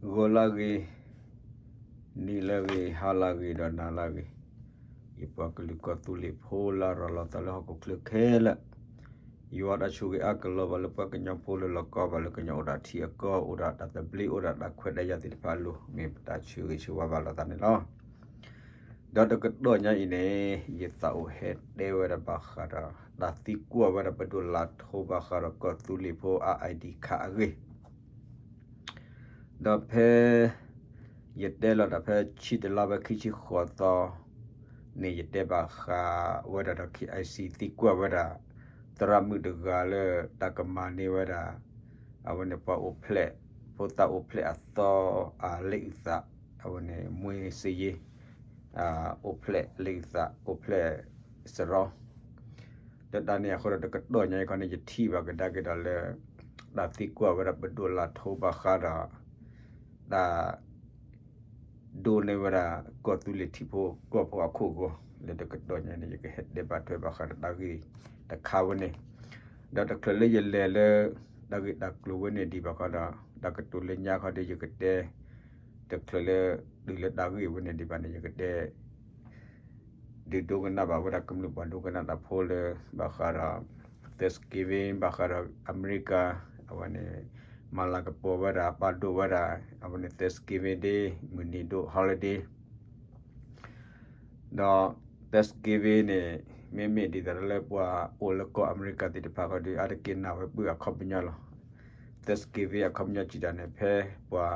ဂီၤလၢဂ့ၤ, နံၤလၢဂ့ၤ, ဟါလၢဂ့ၤ ဒီးနၤလၢဂ့ၤ, ယပှၤကလုာ်ကီၢ်သူလ့ၤဖိလၢအရၤလီၤသးလၢဟီၣ်ခိၣ်ချၢခဲလၢာ်, ယွၤတၢ်ဆိၣ်ဂ့ၤအါကလီၤဘၣ်လၢပှၤကညီဖိလၢလီၤကီဘၣ်လၢကညီအိၣ်ဒီးထံအကီၢ် အိၣ်ဒီးတၢ်သဘျ့ အိၣ်ဒီးတၢ်ခွဲးတၢ်ယာ်သ့ၣ်တဖၣ်အလိၤ မ့ၢ်ပတၢ်ဆၢဂ့ၤဆၢဝါဘၣ်လိာ်သးန့ၣ်လီၤ. ဒီးတကတီၢ်ညါအံၤန့ၣ် ယသးအိၣ်ဟဲတဲဝဲဒၣ်ဘၣ်ဃးဒီး တၢ်သံကွၢ်ဝဲဒၣ်ပဒိၣ်လၤထိဘၣ်ဃးဒီးကီၢ်သူလ့ၤဖိအ I D ခးအဂ့ၢ် ဒီးဖဲ ယတဲလီၤတၢ်ဖဲဆံတလါဖဲခံဆံဃိးသီန့ၣ် ယတဲဘၣ်ဃးဝဲဒၣ်ဒီး K I C သံကွၢ်ဝဲဒၣ် သရၣ်မုၣ်တဂၤလၢတၢ်ကမၤန့ၢ်ဝဲဒၣ် အဝဲန့ၣ်ပှၤအိၣ်ဖျဲၣ် ဖိသၣ်အိၣ်ဖျဲၣ်အသီ အလ့အုၣ်သး အဝဲန့ၣ် မွေးစရေး အိၣ်ဖျဲၣ်လ့အုၣ်သး အိၣ်ဖျဲၣ်စရီ ဒီးတၢ်န့ၣ်အဃိဒီးတကတီၢ်ညါအံၤခီန့ၣ် ယထံၣ်ဘၣ်ကဒါက့ၤဒီးလၢ တၢ်သံကွၢ်ဝဲဒၣ်ပဒိၣ်လၤထိဘၣ်ဃးဒီး တၢ် ဒိးန့ၢ်ဝဲဒၣ်ကီၢ်သူလ့ၤထံဖိကီၢ်ဖိအခိၣ်အဂီၢ် လၢတကတီၢ်ညါန့ၣ် ယကဟဲတဲဘၣ်ထွဲဘၣ်ဃးဒီးတၢ်ဂ့ၢ်တခါဝဲန့ၣ်, ဒီးတချုးလၢယလဲၤလၢ တၢ်ဂ့ၢ်တၢ်ကျိၤဝဲန့ၣ်ဒံးဘၣ်ဃီဒီး တၢ်ကတိၤလၢညါခီဒီးယကတဲ တချုးလၢ တုၤလၢတၢ်ဂ့ၢ်ဝဲန့ၣ်ဒံးဘၣ်န့ၣ် ယကတဲ ဒုးဒိကနၣ်ဘၣ်ဝဲဒၣ်ကမျၢၢ်ပှၤဒိကနၣ်တၢ်ဖိလၢ ဘၣ်ဃးဒီး Thanksgiving ဘၣ်ဃးဒီးအမဲရကၤ အဝဲန့ၣ် မၤလၤကပီၤဝဲဒၣ် ပာ်ဒိၣ်ဝဲဒၣ် အဝဲန့ၣ် Thanksgiving Day မုၢ်နံၤဒိၣ် holiday ဒီး Thanksgiving န့ၣ် မ့မ့ၢ်ဒ်သိးလၢပှၤအိၣ်လၢကီၢ်အမဲရကၤသ့ၣ်တဖၣ်ခီဒီး အါတက့ၢ်နာ်ဝဲပုၢ်အခီပညီလီၤ. Thanksgiving အခီပညီစံးတၢ်န့ၣ် ဖဲပှၤ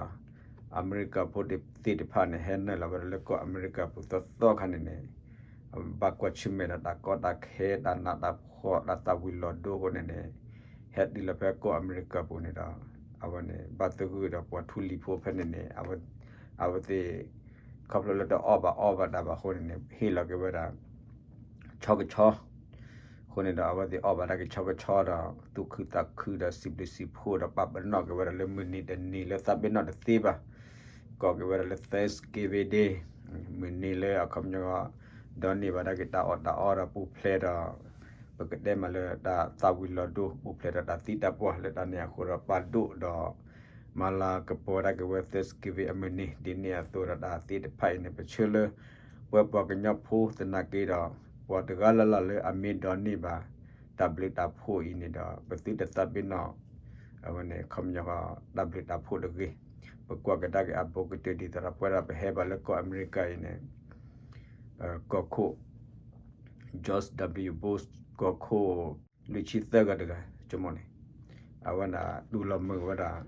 အမဲရကၤဖိသ့ၣ်တဖၣ်န့ၣ် ဟဲနုာ်လီၤဝဲဒၣ်လၢကီၢ်အမဲရကၤပူၤသီသီခါန့ၣ်န့ၣ် ဘၣ်ကွၢ်ဆၢၣ်မဲာ်ဒီးတၢ်ကီတၢ်ခဲ တၢ်နးတၢ်ဖှီၣ် တၢ်သၣ်ဝံၤလီၤဒိအဃိန့ၣ်န့ၣ် ဟဲတုၤလီၤဖဲကီၢ်အမဲရကၤပူၤန့ၣ်ဒီး အဝဲန့ၣ် ဘၣ်သဂၢၢ်ဒီးပှၤထူလံၤဖိဖဲန့ၣ်န့ၣ် အဝဲသ့ၣ် ခီဖျိလၢတအီၣ်ဘၣ်အီဘၣ်တၢ်ဘၣ်အဃိန့ၣ်န့ၣ် ဟ့ၣ်လီၤက့ၤဝဲဒၣ် ဆီကဆီ အဃိန့ၣ်ဒီး အဝဲသ့ၣ်အီၣ်ဘၣ်ဒၣ်က့ၤဆီကဆီဒီး သူၣ်ခုသးခုဒီးစံးဘျုးစံးဖှိၣ်ဒီးပာ်ပနီၣ်က့ၤဝဲဒၣ်လၢမုၢ်နံၤတနံၤလၢသးပ့ၤနီၣ်တသ့ဘၣ် ကိးက့ၤဝဲဒၣ်လၢ Thanksgiving Day မုၢ်နံၤလၢအခီပညီ ဒီးန့ၢ်ဘၣ်ဒၣ်က့ၤတၢ်အီၣ်တၢ်အီဒီးပူၤဖျဲးဒီး ပကတဲမးလၢတၢ်သၣ်ဝံၤလီၤဒိ ပူၤဖျဲးဒီးတၢ်သံတၢ်ပှၢ်လၢတၢ်န့ၣ်အဃိဒီး ပာ်ဒိၣ်ဒီး မၤလၤကပီၤဒၣ်က့ၤဝဲ Thanksgiving အမုၢ်နံၤ ဒ်န့ၣ်အသိးဒီးတၢ်သ့ၣ်တဖၣ်အံၤန့ၣ် ပဆၢလၢ ပဝဲပှၤကညီဖိသနာ်က့ဒီး ပှၤတဂၤလၢ်လၢ်လၢအမ့ၢ်ဒိးန့ၢ်ဘၣ် တၢ်ဘျုးတၢ်ဖှိၣ်အံၤန့ၣ်ဒီး ပသုတသးပ့ၤနီၣ် အဝဲန့ၣ် ခီပညီ တၢ်ဘျုးတၢ်ဖှိၣ်တဂ့ၤ. ပကွၢ်ကဒါက့ၤအဘူးကတၢၢ်ဒ်သိးဒီးပဝဲဒၣ်ပဟဲဘၣ်လၢကီၢ်အမဲရကၤအံၤန့ၣ် ကီၢ်ခိၣ် George W Bush ကီၢ်ခိၣ် လွံၢ်ဆံသၢဂၤတဂၤ ဆိကမိၣ်န့ၣ် အဝဲဒၣ်တူၢ်လိာ်မုာ်ဝဲဒၣ်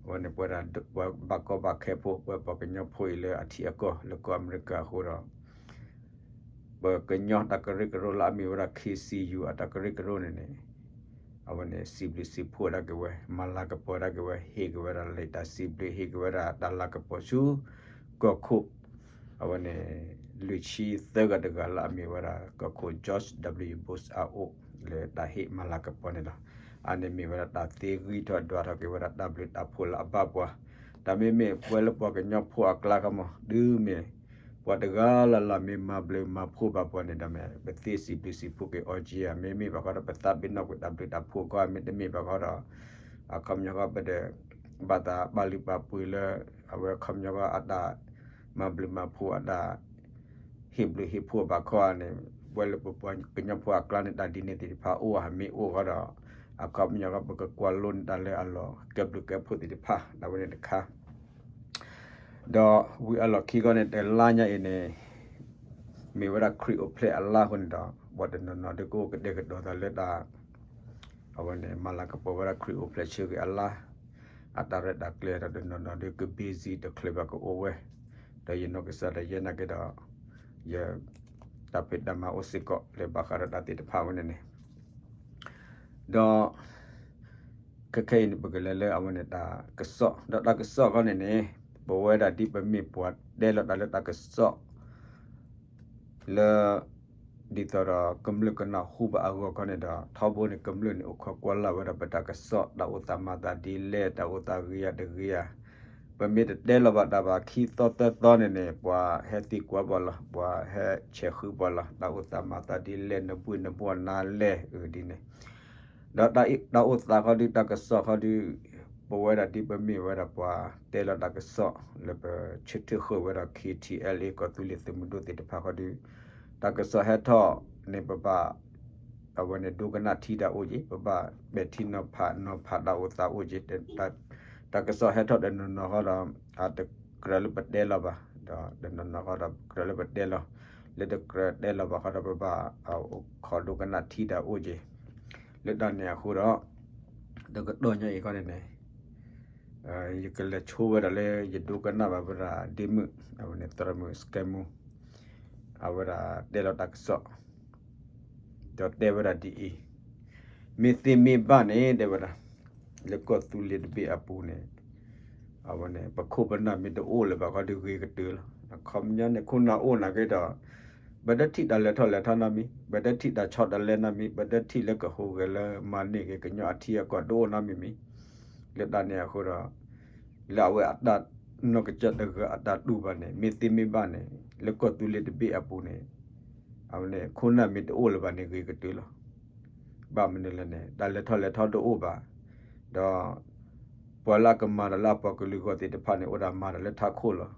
အဝဲန့ၣ်ပဝဲဒၣ်ပှၤဘၣ်ကီဘၣ်ခဲဖိ ပဝဲပှၤကညီဖိအံၤလၢအထံအကီၢ်လၢကီၢ်အမဲရကၤအဃိဒီး ပကညီတၢ်ကရၢကရိလၢအမ့ၢ်ဝဲဒၣ် K C U အတၢ်ကရၢကရိန့ၣ်န့ၣ် အဝဲန့ၣ် စံးဘျုးစံးဖှိၣ်ဒၣ်က့ၤဝဲ မၤလၤကပီၤဒၣ်က့ၤဝဲ ဟ့ၣ်က့ၤဝဲဒၣ်လံာ်တၢ်စံးဘျုး ဟ့ၣ်က့ၤဝဲဒၣ်တၢ်လၤကပီၤဆူ ကီၢ်ခိၣ် အဝဲန့ၣ် လွံၢ်ဆံသၢဂၤတဂၤလၢအမ့ၢ်ဝဲဒၣ် ကီၢ်ခိၣ် George W Bush အအိၣ်လၢတၢ်ဟ့ၣ်မၤလၤကပီၤန့ၣ်လီၤ. အန့ၣ်မ့ၢ်ဝဲဒၣ်တၢ်သ့ဂံၢ်ထီၣ်ဒွးထီၣ်က့ၤဝဲဒၣ်တၢ်ဘျုးတၢ်ဖှိၣ်လၢအဘၣ်ပှၤ တၢ်မ့မ့ၢ်ပဝဲလၢပှၤကညီဖိအကျါခီမး တုၤမ့ၢ် ပှၤတဂၤလၢ်လၢ်မ့ၢ်မၤဘျုးမၤဖှိၣ်ဘၣ်ပှၤန့ၣ်ဒီးမ့ၢ် ပသ့စံးဘျုးစံးဖှိၣ်က့ၤအီၤက့ၤဧါ မ့မ့ၢ်ဘၣ်ဃီဒီးပသးပ့ၤနီၣ်ကွံာ်တၢ်ဘျုးတၢ်ဖှိၣ်ခီ မ့တမ့ၢ်ဘၣ်ဃီဒီး အခီပညီဃီပဒဲး ဘၣ်သးပာ်လုၢ်ပာ်ပှ့ၤလၢ အဝဲအခီပညီဃီအတၢ် မၤဘျုးမၤဖှိၣ်အတၢ် ဟ့ၣ်ဘျုးဟ့ၣ်ဖှိၣ်ဘၣ်ခီန့ၣ် ပဝဲလၢပပှၤကညီဖိအကျါန့ၣ် တၢ်ဒ်န့ၣ်သ့ၣ်တဖၣ်အိၣ်ဧါ မ့ၢ်အိၣ်ဃီဒီး အခီပညီဃီပကကွၢ်လိန့ၢ်တၢ်လၢအလီၢ်ကဲဘျုးကဲဖှိၣ်သ့ၣ်တဖၣ် ဒ်ဝဲန့ၣ်တခါ ဒီးဝံၤအလီၢ်ခံဃီန့ၣ် တလါညါအံၤန့ၣ် မ့ၢ်ဝဲဒၣ်ခရံာ်အိၣ်ဖျဲၣ်အလါအဃိန့ၣ်ဒီး ပှၤတနီၤနီၤဒုးကအိၣ်ကတဲာ်ကတီၤသးလၢတၢ် အဝဲန့ၣ် မၤလၤကပီၤဝဲဒၣ်ခရံာ်အိၣ်ဖျဲၣ်ဆၢက့ၤအလါ အတၢ်ရဲၣ်တၢ်ကျဲၤဒီးတနီၤနီၤဒုးက busy တချုးဘၣ်ကအိၣ်ဝဲ ဒီးယနီၢ်ကစၢ်ဒၣ်ယဲနာ်က့ဒီး ယ တၢ်ဖံးတၢ်မၤအိၣ်စ့ၢ်ကီးလၢဘၣ်ဃးဒီးတၢ်သ့ၣ်တဖၣ်ဝဲန့ၣ်န့ၣ် ဒီး ခဲခဲအံၤန့ၣ် ပကလဲၤလၢအဝဲန့ၣ်တၢ်ကစီၣ် ဒီးတၢ်ကစီၣ်ခီန့ၣ်န့ၣ် ပဝဲဒၣ်ဒ်ပမ့ၢ်ပှၤတဲလီၤတၢ်လၢတၢ်ကစီၣ် လၢ ဒ်သိးဒီးကမျၢၢ်ကနၢ်ဟူဘၣ်အဂီၢ်ခီန့ၣ်ဒီး ထီဘိန့ၣ် ကမျၢၢ်န့ၣ်အိၣ်ခိးကွၢ်လၢ်ဝဲဒၣ်ပတၢ်ကစီၣ် တၢ်အိၣ်သးမၤသးဒ်လဲၣ် တၢ်အိၣ်သးဂ့ၤဧါတဂ့ၤဧါ ပမ့ၢ်တတဲလီၤဘၣ်တၢ်ဘၣ်ခံသီသၢသီန့ၣ်န့ၣ် ပှၤဟဲသံကွၢ်ပှၤလီၤ ပှၤဟဲဆဲးဃုပှၤလီၤ တၢ်အိၣ်သးမၤသးဒ်လဲၣ် နဘှ့ၣ်နဘှီၣ်နါလဲၣ် အဒ်န့ၣ် ဒီးတၢ်အိၣ်သးခီဒုး တၢ်ကစီၣ်ခီဒုး ပဝဲဒၣ်ဒ်ပမ့ၢ်ဝဲဒၣ်ပှၤတဲလီၤတၢ်ကစီၣ်လၢပဆၢထၢၣ်ဃုာ်ဝဲဒီး K T L A ကီၢ်သူလ့ၤသုးမုၢ်ဒိၣ်သ့ၣ်တဖၣ်ဃီဒီး တၢ်ကစီၣ်ဟဲထီၣ်န့ၣ် ပဘၣ် အဝဲန့ၣ်ဒိကနၣ်ထံတၢ်အိၣ်က့ၤ, ပဘၣ်ပဲာ်ထံနီၤဖး နီၤဖးတၢ်အိၣ်သးအိၣ်က့ၤ, တၢ်ကစီၣ်ဟဲထီၣ်တနီၤနီၤဃီဒီး အတကြၢးလၢပတဲလီၤဘၣ်, ဒီးတနီၤနီၤဃီဒီးကြၢးလၢပတဲလီၤ, လၢတကြၢးတဲလီၤဘၣ်ဃီဒီး ပဘၣ်အိၣ်ခိးဒိကနၣ်ထံတၢ်အိၣ်က့ၤ, လၢတၢ်န့ၣ်အဃိဒီး တကတီၢ်ညါအံၤခီန့ၣ်န့ၣ် ယကလဲၤဆိဝဲဒၣ်လၢယဒိကနၣ်ဘၣ်ဝဲဒၣ်ဒ့မုၣ် အဝဲန့ၣ်သရၣ်မုၣ်စကဲမူ အဝဲဒၣ်တဲလီၤတၢ်ကစီၣ် ဒီးတဲဝဲဒၣ်ဒ်အံၤ, မ့ၢ်သ့မ့ၢ်ဘၣ်န့ၣ် တဲဝဲဒၣ် လၢကီၢ်သူလ့ၤတဘ့ၣ်အပူၤန့ၣ် အဝဲန့ၣ် ပခိၣ်ပနၢ်မ့ၢ်တအိၣ်လၢၤဘၣ်ခီဒီးဂ့ၤကတၢၢ်လီၤ. အခီပညီန့ၣ် ခိၣ်နၢ်အိၣ်နာ်က့ဒီး ပတထံၣ်တၢ်လဲၤထီၣ်လဲၤထီနီတမံၤ, ပတထံၣ်တၢ်ဆီတလဲနီတမံၤ, ပတထံၣ်လၢကဟူးဂဲၤလၢမၤန့ၢ်က့ၤကညီအထံအကီၢ်တအိၣ်နီတမံၤမံၤ, လၢတၢ်န့ၣ်အဃိဒီး လၢအဝဲအတၢ်နီၢ်ကစၢ်တဂၤအတၢ်တူၢ်ဘၣ်န့ၣ် မ့ၢ်သ့မ့ၢ်ဘၣ်န့ၣ် လၢကီၢ်သူလ့ၤတဘ့ၣ်အပူၤန့ၣ် အဝဲန့ၣ် ခိၣ်နၢ်မ့ၢ်တအိၣ်လၢၤဘၣ်န့ၣ် ဂ့ၤကတၢၢ်လီၤ. ဘၣ်မနုၤလဲၣ်န့ၣ် တၢ်လဲၤထီၣ်လဲၤထီတအိၣ်ဘၣ်, ဒီး ပှၤလၢအကမၤတၢ်လၢအပှၤကလုာ်ဂီၢ်သ့ၣ်တဖၣ်န့ၣ် အိၣ်ဒၣ်မၤတၢ်လၢထးခိၣ်လီၤ.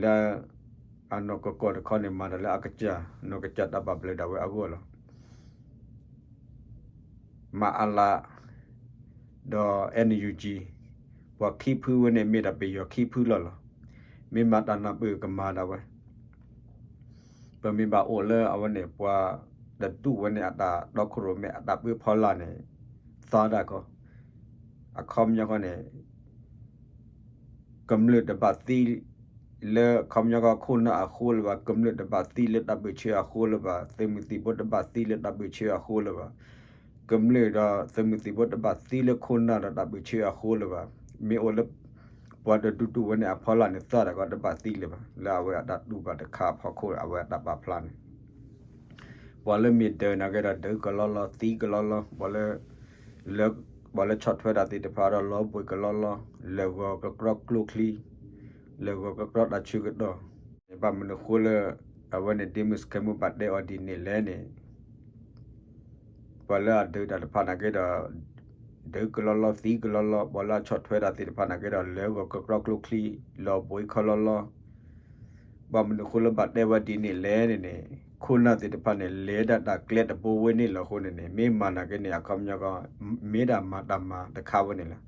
လၢ အနီၢ်ကကီၢ်တခီန့ၣ် မၤတၢ်လၢအကစၢ် နီၢ်ကစၢ်တၢ်ဘၣ်ဘျုးဒၣ်ဝဲအဂီၢ်လီၤ. မၤအလး ဒီး N U G ပှၤခံဖုဝဲန့ၣ် မ့ၢ်ဒၣ်ပယီၤခံဖုလီၤလီၤ. မ့ၢ်မၤတၢ်နၢ်ပၢၢ်ကမၤဒၣ်ဝဲ ပမ့ၢ်ဘၣ်အိၣ်လၢအဝဲန့ၣ် ပှၤတဒူၣ်ဝဲန့ၣ် အတၢ်တီခိၣ်ရိၣ်မဲ အတၢ်ပၢဖီလာ်န့ၣ် သါဒၣ်ကီ, အခီပညီဃီန့ၣ် ကမျၢၢ်တဘၣ်သံ လၢအခီပညီဃီခိၣ်နၢ်အဃိလၢၤဘၣ်, ကမျၢၢ်တဘၣ်သံလၢတၢ်ပၢဆှၢအဃိလၢၤဘၣ်, သုးမုၢ်သံၣ်ဘိတဘၣ်သံလၢတၢ်ပၢဆှၢအဃိလၢၤဘၣ်, ကမျၢၢ်ဒီးသုးမုၢ်သံၣ်ဘိတဘၣ်သံလၢခိၣ်နၢ်ဒီးတၢ်ပၢဆှၢအဃိလၢၤဘၣ်, မ့ၢ်အိၣ်လၢ ပှၤတဒူၣ်ဒူၣ်ဝဲန့ၣ် အဖီလာ်န့ၣ် သါဒၣ်ကီတဘၣ်သံလၢၤဘၣ်, လၢအဝဲအတၢ်တူၢ်ဘၣ်တခါအဖီခိၣ် အဝဲအတၢ်ပာ်ဖျါန့ၣ် ပှၤလၢမ့ၢ်ဒၢးနာ်က့ဒီး ဒၢးကလီလီ သံကလီလီ, ပှၤလၢ ပှၤလၢဆီၣ်ထွဲတၢ်သ့ၣ်တဖၣ်ဒီး လီၤဘှံးကလီလီ, လဲၤဂီၤကကြီကျိချံ, လဲၤဂီၤကကြီတၢ်ဆၢကတီၢ်, ဘၣ်မနုၤဃိလၢ အဝဲန့ၣ်ဒ့မုၣ်စကဲမူဘၣ်တဲအီၤဒ်န့ၣ်လဲၣ်န့ၣ် ပှၤလၢအဒၢးတၢ်တဖၣ်နာ်က့ဒီး ဒၢးကလီလီ သံကလီလီ, ပှၤလၢအဆီၣ်ထွဲတၢ်သ့ၣ်တဖၣ်နာ်က့ဒီး လဲၤဂီၤကကြီကျိချံ, လီၤဘှံးခီလီလီ, ဘၣ်မနုၤဃိလၢဘၣ်တဲဝဲဒ်န့ၣ်လဲၣ်န့ၣ်န့ၣ် ခိၣ်နၢ်သ့ၣ်တဖၣ်န့ၣ် လဲၤဒၣ်တၢ်ကျဲတဘိဝဲန့ၣ်လီၤအဃိန့ၣ်န့ၣ် မ့ၢ်မၤနာ်က့န့ၣ် အခီပညီကီ မ့ၢ်ဒၣ်မၤတၢ်မၤတခါဝဲန့ၣ်လီၤ.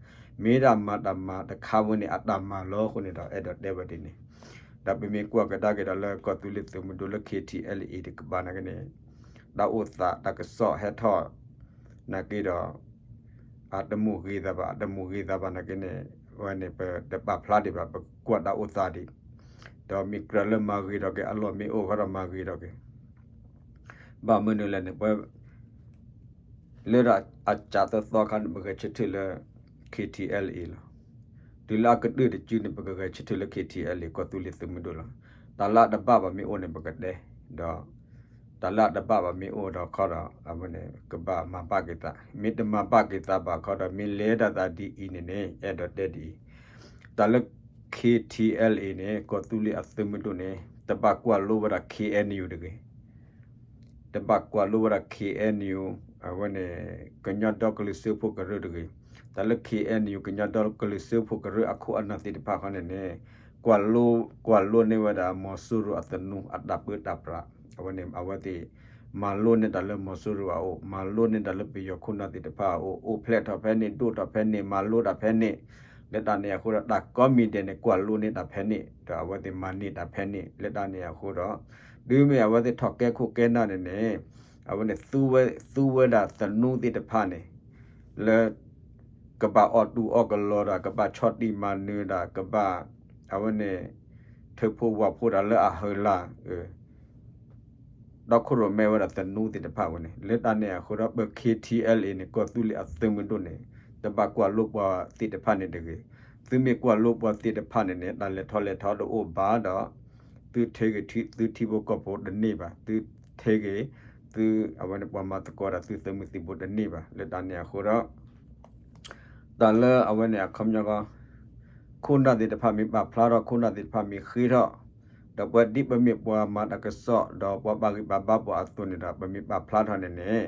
မ့ၢ်ဒၣ်မၤတၢ်မၤတခါဝဲန့ၣ် အတၢ်မၤလီၤအဃိန့ၣ်ဒီး အဲၣ်ဒိးတဲဝဲဒ်န့ၣ် ဒီးပမ့ၢ်ကွၢ်ကဒါက့ၤဒီးလၢကီၢ်သူလ့ၤသုးမုၢ်ဒိၣ်လၢ K T L A တကပၤနာ်က့န့ၣ် တၢ်အိၣ်သးတၢ်ကစီၣ်ဟဲထီၣ်နာ်က့ဒီး အတမုာ်ဂ့ၤသးဘၣ်, အတမုာ်ဂ့ၤသးဘၣ်နာ်က့န့ၣ် ဝဲန့ၣ် ပတပာ်ဖျါဒံးဘၣ်, ပကွၢ်တၢ်အိၣ်သးဒံး, ဒီးမ့ၢ်ကြၢးလၢမၤဂ့ၤထီၣ်က့ၤ အလီၢ်မ့ၢ်အိၣ်ဃီဒီးမၤဂ့ၤထီၣ်က့ၤ, ဘၣ်မနုၤလဲၣ်န့ၣ် ပ လၢဒၣ်အစးသီသီခါန့ၣ် ပဂဲၤဆၢထၢၣ်လၢ K T L A လီၤ. တုၤလၢအကတၢၢ်တစုန့ၣ် ပကဂဲၤဆၢထၢၣ်လၢ K T L A ကီၢ်သူလ့ၤသုးမုၢ်ဒိၣ်လီၤ. တၢ်လၢအတဘၣ်ဘၣ်မ့ၢ်အိၣ်န့ၣ် ပကတဲ, ဒီး တၢ်လၢအတဘၣ်ဘၣ်မ့ၢ်အိၣ်ဒီးခီဒီး အဝဲန့ၣ် ကဘၣ်မၤဘၣ်က့ၤသး, မ့ၢ်တမၤဘၣ်က့ၤသးဘၣ်ခီဒီး မ့ၢ်လဲၤဒၣ်သးဒ်အံၤန့ၣ်န့ၣ် အဲၣ်ဒိးတဲဒ်အံၤ, တၢ်လၢ K T L A န့ၣ် ကီၢ်သူလ့ၤအသုးမုၢ်ဒိၣ်န့ၣ် တဘၣ်ကွၢ်လိဝဲဒၣ် K N U တဂ့ၤ တဘၣ်ကွၢ်လိဝဲဒၣ် K N U အဝဲန့ၣ် ကညီဒီကလုာ်စၢဖှိၣ်ကရၢတဂ့ၤ. တၢ်လၢ K N U ကညီဒီကလုာ်စၢဖှိၣ်ကရၢအခိၣ်အနၢ်သ့ၣ်တဖၣ်ခီန့ၣ်န့ၣ် ကွၢ်လိ ကွၢ်လိန့ၢ်ဝဲဒၣ်မီၤစိရိၤအသနူအတၢ်ပၢတၢ်ပြး, အဝဲန့ၣ် အဝဲသ့ၣ် မၤလိန့ၢ်တၢ်လၢမီၤစိရိၤအအိၣ်, မၤလိန့ၢ်တၢ်လၢပယီၤခိၣ်နၢ်သ့ၣ်တဖၣ်အအိၣ်, အိၣ်ဖျဲၣ်ထီၣ်ဖဲန့ၣ် ဒိၣ်ထီၣ်ဖဲန့ၣ် မၤလိတၢ်ဖဲန့ၣ်, လၢတၢ်န့ၣ်အဃိဒီး တၢ်ကိးမံၤဒဲးန့ၣ် ကွၢ်လိန့ၢ်တၢ်ဖဲန့ၣ် ဒီးအဝဲသ့ၣ်မၤန့ၢ်တၢ်ဖဲန့ၣ် လၢတၢ်န့ၣ်အဃိဒီး တုၤမ့ၢ်အဝဲသ့ၣ်ထီၣ်ကဲခိၣ်ကဲနၢ်န့ၣ်န့ၣ် အဝဲန့ၣ် သူဝဲဒၣ်သနူသ့ၣ်တဖၣ်န့ၣ် လၢ ကဘၣ်အီၣ်တူၢ်အီၣ်ကလီတၢ်, ကဘၣ်ဆီၣ်တံၢ်မၤနၢၤတၢ်, ကဘၣ် အဝဲန့ၣ် ထုးဖှိၣ်ဝၣ်ဖှိၣ်တၢ်လၢအဟုးလၢ် ဒီခိၣ်ရိၣ်မဲဝဲဒၣ်သနူသ့ၣ်တဖၣ်ဝဲန့ၣ် လၢတၢ်န့ၣ်အဃိဒီး ပ K T L A န့ၣ် ကီၢ်သူလ့ၤအသုးမုၢ်ဒိၣ်န့ၣ် တဘၣ်ကွၢ်လိပှၤသ့ၣ်တဖၣ်န့ၣ်တဂ့ၤ. သုမ့ၢ်ကွၢ်လိပှၤသ့ၣ်တဖၣ်န့ၣ်န့ၣ် တၢ်လဲၤထီၣ်လဲၤထီတအိၣ်ဘၣ်ဒီး သုထဲဂ့ၤသုထံဖိကီၢ်ဖိတန့ၢ်ဘၣ်, သုထဲဂ့ၤ သု အဝဲန့ၣ် ပှၤမၤသကိးတၢ်သုသုးမုၢ်သံၣ်ဘိတန့ၢ်ဘၣ်. လၢတၢ်န့ၣ်အဃိဒီး တၢ်လၢအဝဲန့ၣ်အခီပညီကီ ခိၣ်နၢ်သ့ၣ်တဖၣ်မ့ၢ်ပာ်ဖျါထီၣ် ခိၣ်နၢ်သ့ၣ်တဖၣ်မ့ၢ်ဃ့ထီၣ် ဒီးပဝဲဒ်ပမ့ၢ်ပှၤမၤတၢ်ကစီၣ် ဒီးပှၤဘၣ်ဂံၢ်ဘၣ်ဘါပှၤအသိးန့ၣ်ဒီး ပမ့ၢ်ပာ်ဖျါထီၣ်န့ၣ်န့ၣ်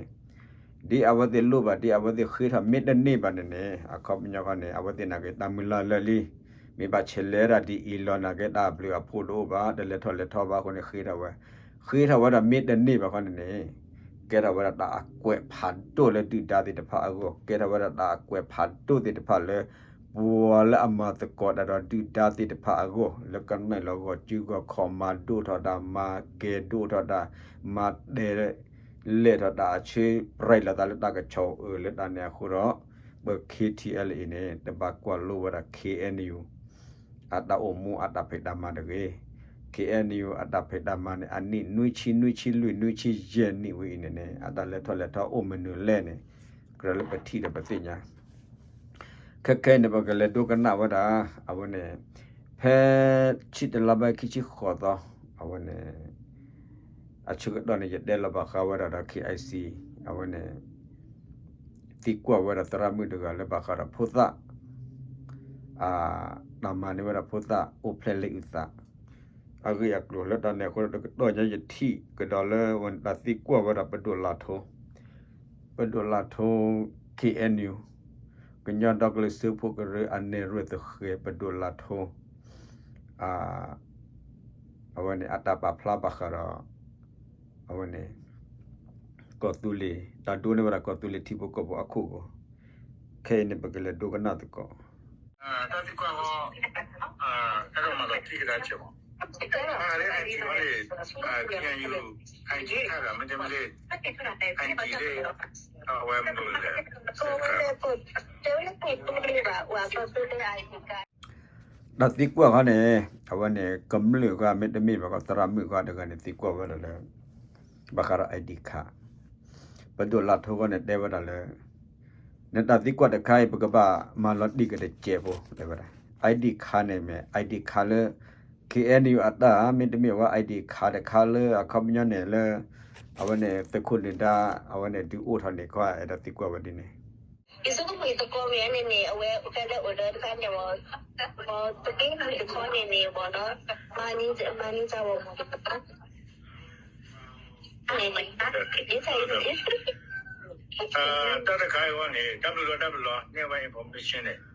ဒ်အဝဲသ့ၣ်လိၣ်ဘၣ် ဒ်အဝဲသ့ၣ်ဃ့ထီၣ်မ့ၢ်တန့ၢ်ဘၣ်န့ၣ်န့ၣ် အခီပညီခီန့ၣ် အဝဲသ့ၣ်နာ်က့ တၢ်မုၢ်လၢ်လၢာ်လံ. မ့ၢ်ဘၣ်ဆဲးလဲၤဒၣ်ဒ်အံၤလီၤ နာ်က့ တၢ်ဘျုးအဖှိၣ်တအိၣ်ဘၣ် တလဲၤထီၣ်လဲၤထီဘၣ်အဃိန့ၣ် ဃ့ထီၣ်ဝဲ, ဃ့ထီၣ်ဝဲဒီးမ့ၢ်တန့ၢ်ဘၣ်ခီန့ၣ်န့ၣ် ကဲထီၣ်ဝဲဒၣ်တၢ်အကွဲးဖးဒိၣ်လၢဒုၣ်ဒါသ့ၣ်တဖၣ်အဂီၢ်, ကဲထီၣ်ဝဲဒၣ်တၢ်အကွဲးဖးဒိၣ်သ့ၣ်တဖၣ်လၢ ပှၤလၢအမၤသကိးတၢ်ဒီးဒုၣ်ဒါသ့ၣ်တဖၣ်အဂီၢ် လၢကနၣ်လီၤဂီၤစုဂီၤခီၣ် မၤဒိၣ်ထီၣ်တၢ် မၤကဲၤဒိၣ်ထီၣ်တၢ် မၤတဲ လဲၢ်ထီၣ်တၢ်အဆၢပြဲးလီၤသးလၢတၢ်ကဆီၣ်အၢလၢတၢ်န့ၣ်အဃိဒီး ပ ခ့ထံအဲလ်အ့န့ၣ် တဘၣ်ကွၢ်လိဝဲဒၣ် ခ့အဲနယူ အတၢ်အိၣ်မူအတၢ်ဖံးတၢ်မၤတဂ့ၤ. ခ့အဲနယူ အတၢ်ဖံးတၢ်မၤန့ၣ် အနံၣ်နွံဆံ နွံဆံလွံၢ် နွံဆံယဲၢ်နံၣ်ဝဲအံၤန့ၣ်န့ၣ် အတၢ်လဲၤထီၣ်လဲၤထီအိၣ်မနုၤလဲၣ်န့ၣ် ကြၢးလၢပထံၣ်ဒီးပသ့ၣ်ညါ ခဲခဲအံၤန့ၣ် ပကလဲၤဒိကနၣ်ဝဲဒၣ် အဝဲန့ၣ် ဖဲဆံတလါဘၣ်ခံဆံဃိးသီ အဝဲန့ၣ် အဆၢကတီၢ်န့ၣ် ယတဲလီၤဘၣ်ဃးဝဲဒၣ်ဒီး ခ့အံၤစံ အဝဲန့ၣ် သံကွၢ်ဝဲဒၣ်သရၣ်မုၣ်တဂၤလၢဘၣ်ဃးဒီးဖိသၣ် တၢ်မၤန့ၢ်ဝဲဒၣ်ဖိသၣ်အိၣ်ဖျဲၣ်လၢအုၣ်သး အဂ့ၢ်အကျိၤလၢတၢ်န့ၣ်အဃိဒီး တကတီၢ်ညါယထံၣ်ကဒီးလၢ ဝဲတၢ်သံကွၢ်ဝဲဒၣ်ပဒိၣ်လးထိ ပဒိၣ်လးထိ ခ့အဲနယူ ကညီဒီကလုာ်စၢဖှိၣ်ကရၢအနဲၣ်ရွဲၣ်သဃဲၤ ပဒိၣ်လးထိ အဝဲန့ၣ် အတၢ်ပာ်ဖျါဘၣ်ဃးဒီး အဝဲန့ၣ် ကီၢ်သူလ့ၤ တၢ်ဒိန့ၢ်ဝဲဒၣ်ကီၢ်သူလ့ၤထံဖိကီၢ်ဖိအခိၣ်အဂီၢ် ခဲအံၤန့ၣ် ပကလဲၤဒိကနၣ်သကိး တၢ်သံကွၢ်ဃီ အဲၣ်ဒိးမၤလီၤတံၢ်ကဒါစဲးမး မ့ၢ်လၢ ခ့အဲနယူ ID ခါဂၤ မ့တမ့ၢ်လၢ ID လၢ အဝဲမနုၤလဲၣ် တၢ်သံကွၢ်ဃီန့ၣ် အဝဲန့ၣ် ကမျၢၢ်ဂၤ မ့တမ့ၢ်ဘၣ်ကီး သရၣ်မုၣ်ဂၤတဂၤန့ၣ် သံကွၢ်ဝဲဒၣ်လၢ ဘၣ်ဃးဒီး ID ခါ ပဒိၣ်လးထိဃီန့ၣ် တဲဝဲဒၣ်လၢ နတၢ်သံကွၢ်တခါအံၤ ပကဘၣ်မၤလီၤတံၢ်ကဒါစဲးဖိ တဲဝဲဒၣ် ID ခါန့ၣ်မ့ၢ် ID ခါလၢ ခ့အဲနယူ အတၢ် မ့တမ့ၢ်ဝဲ ID ခါတခါလၢအခီပညီန့ၣ်လၢ အဝဲန့ၣ် သုးခိၣ်နၢၤဒါ အဝဲန့ၣ် ဒုးအိၣ်ထီၣ်န့ၣ် ကီးအဲၣ်ဒိးသံကွၢ်ဝဲဒ်န့ၣ် ယဆိကမိၣ်သကိးမ့ၢ်န့ၣ်န့ၣ် အဝဲအိၣ်ဖျဲၣ်လၢအိၣ်ဒီးတခါန့ၣ်မ့ၢ် ပက့ၤမုၢ်တခီန့ၣ်န့ၣ်မ့ၢ်နီၤ မၤန့ၢ် မၤန့ၢ်တၢ်ဝဲမ့ၢ် တၢ်တခါအံၤန့ၣ် တၢ်ဘျုးလီၤ တၢ်ဘျုးလီၤ န့ၢ်ဝဲ information န့ၣ်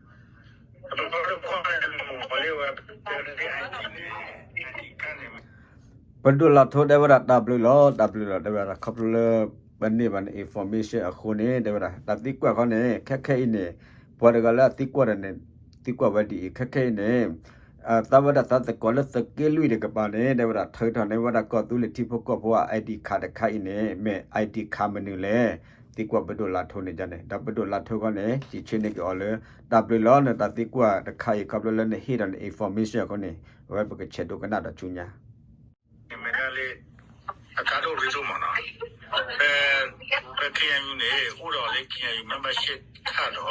ပဒိၣ်လးထိတဲဝဲဒၣ် တၢ်ဘျုးလီၤ တၢ်ဘျုးလီၤ တဲဝဲဒၣ် ခီဖျိလၢ ပန့ၢ်ဘၣ်န့ၣ် information အဃိန့ၣ် တဲဝဲဒၣ် တၢ်သံကွၢ်ဃီန့ၣ် ခဲခဲအံၤန့ၣ် ပှၤတဂၤလၢအသံကွၢ်တၢ်န့ၣ် သံကွၢ်ဝဲဒ်အံၤ ခဲခဲအံၤန့ၣ် သးဝဲဒၣ်သးသကိးလၢသုးက့လွံၢ်တကပၤန့ၣ် တဲဝဲဒၣ် ထုးထီၣ်န့ၢ်ဝဲဒၣ်ကီၢ်သူလ့ၤထံဖိကီၢ်ဖိအ ID ခါတခါအံၤန့ၣ် မ့ၢ် ID ခါမနုၤလဲၣ် သံကွၢ်ပဒိၣ်လးထိန့ၣ်န့ၣ် ဒီးပဒိၣ်လးထိဃီန့ၣ် ယဆၢန့ၢ်က့ၤအီၤလၢ တၢ်ဘျုးလီၤ နတၢ်သံကွၢ်တခါအံၤ ခီဖျိလၢနဟ့ၣ်ဒီးန information အဃိန့ၣ် အဝဲပကဆဲးဒိကနၣ်ဒီးဆူညါ မ့ၢ်ဒၣ်လၢ အကါဒိၣ်ရ့ဒိၣ်မးနီၤ ဖဲ ဖဲ ခ့အဲနယူ န့ၣ် အိၣ်ဒီးလၢ ခ့အဲနယူ membership ခါဒီး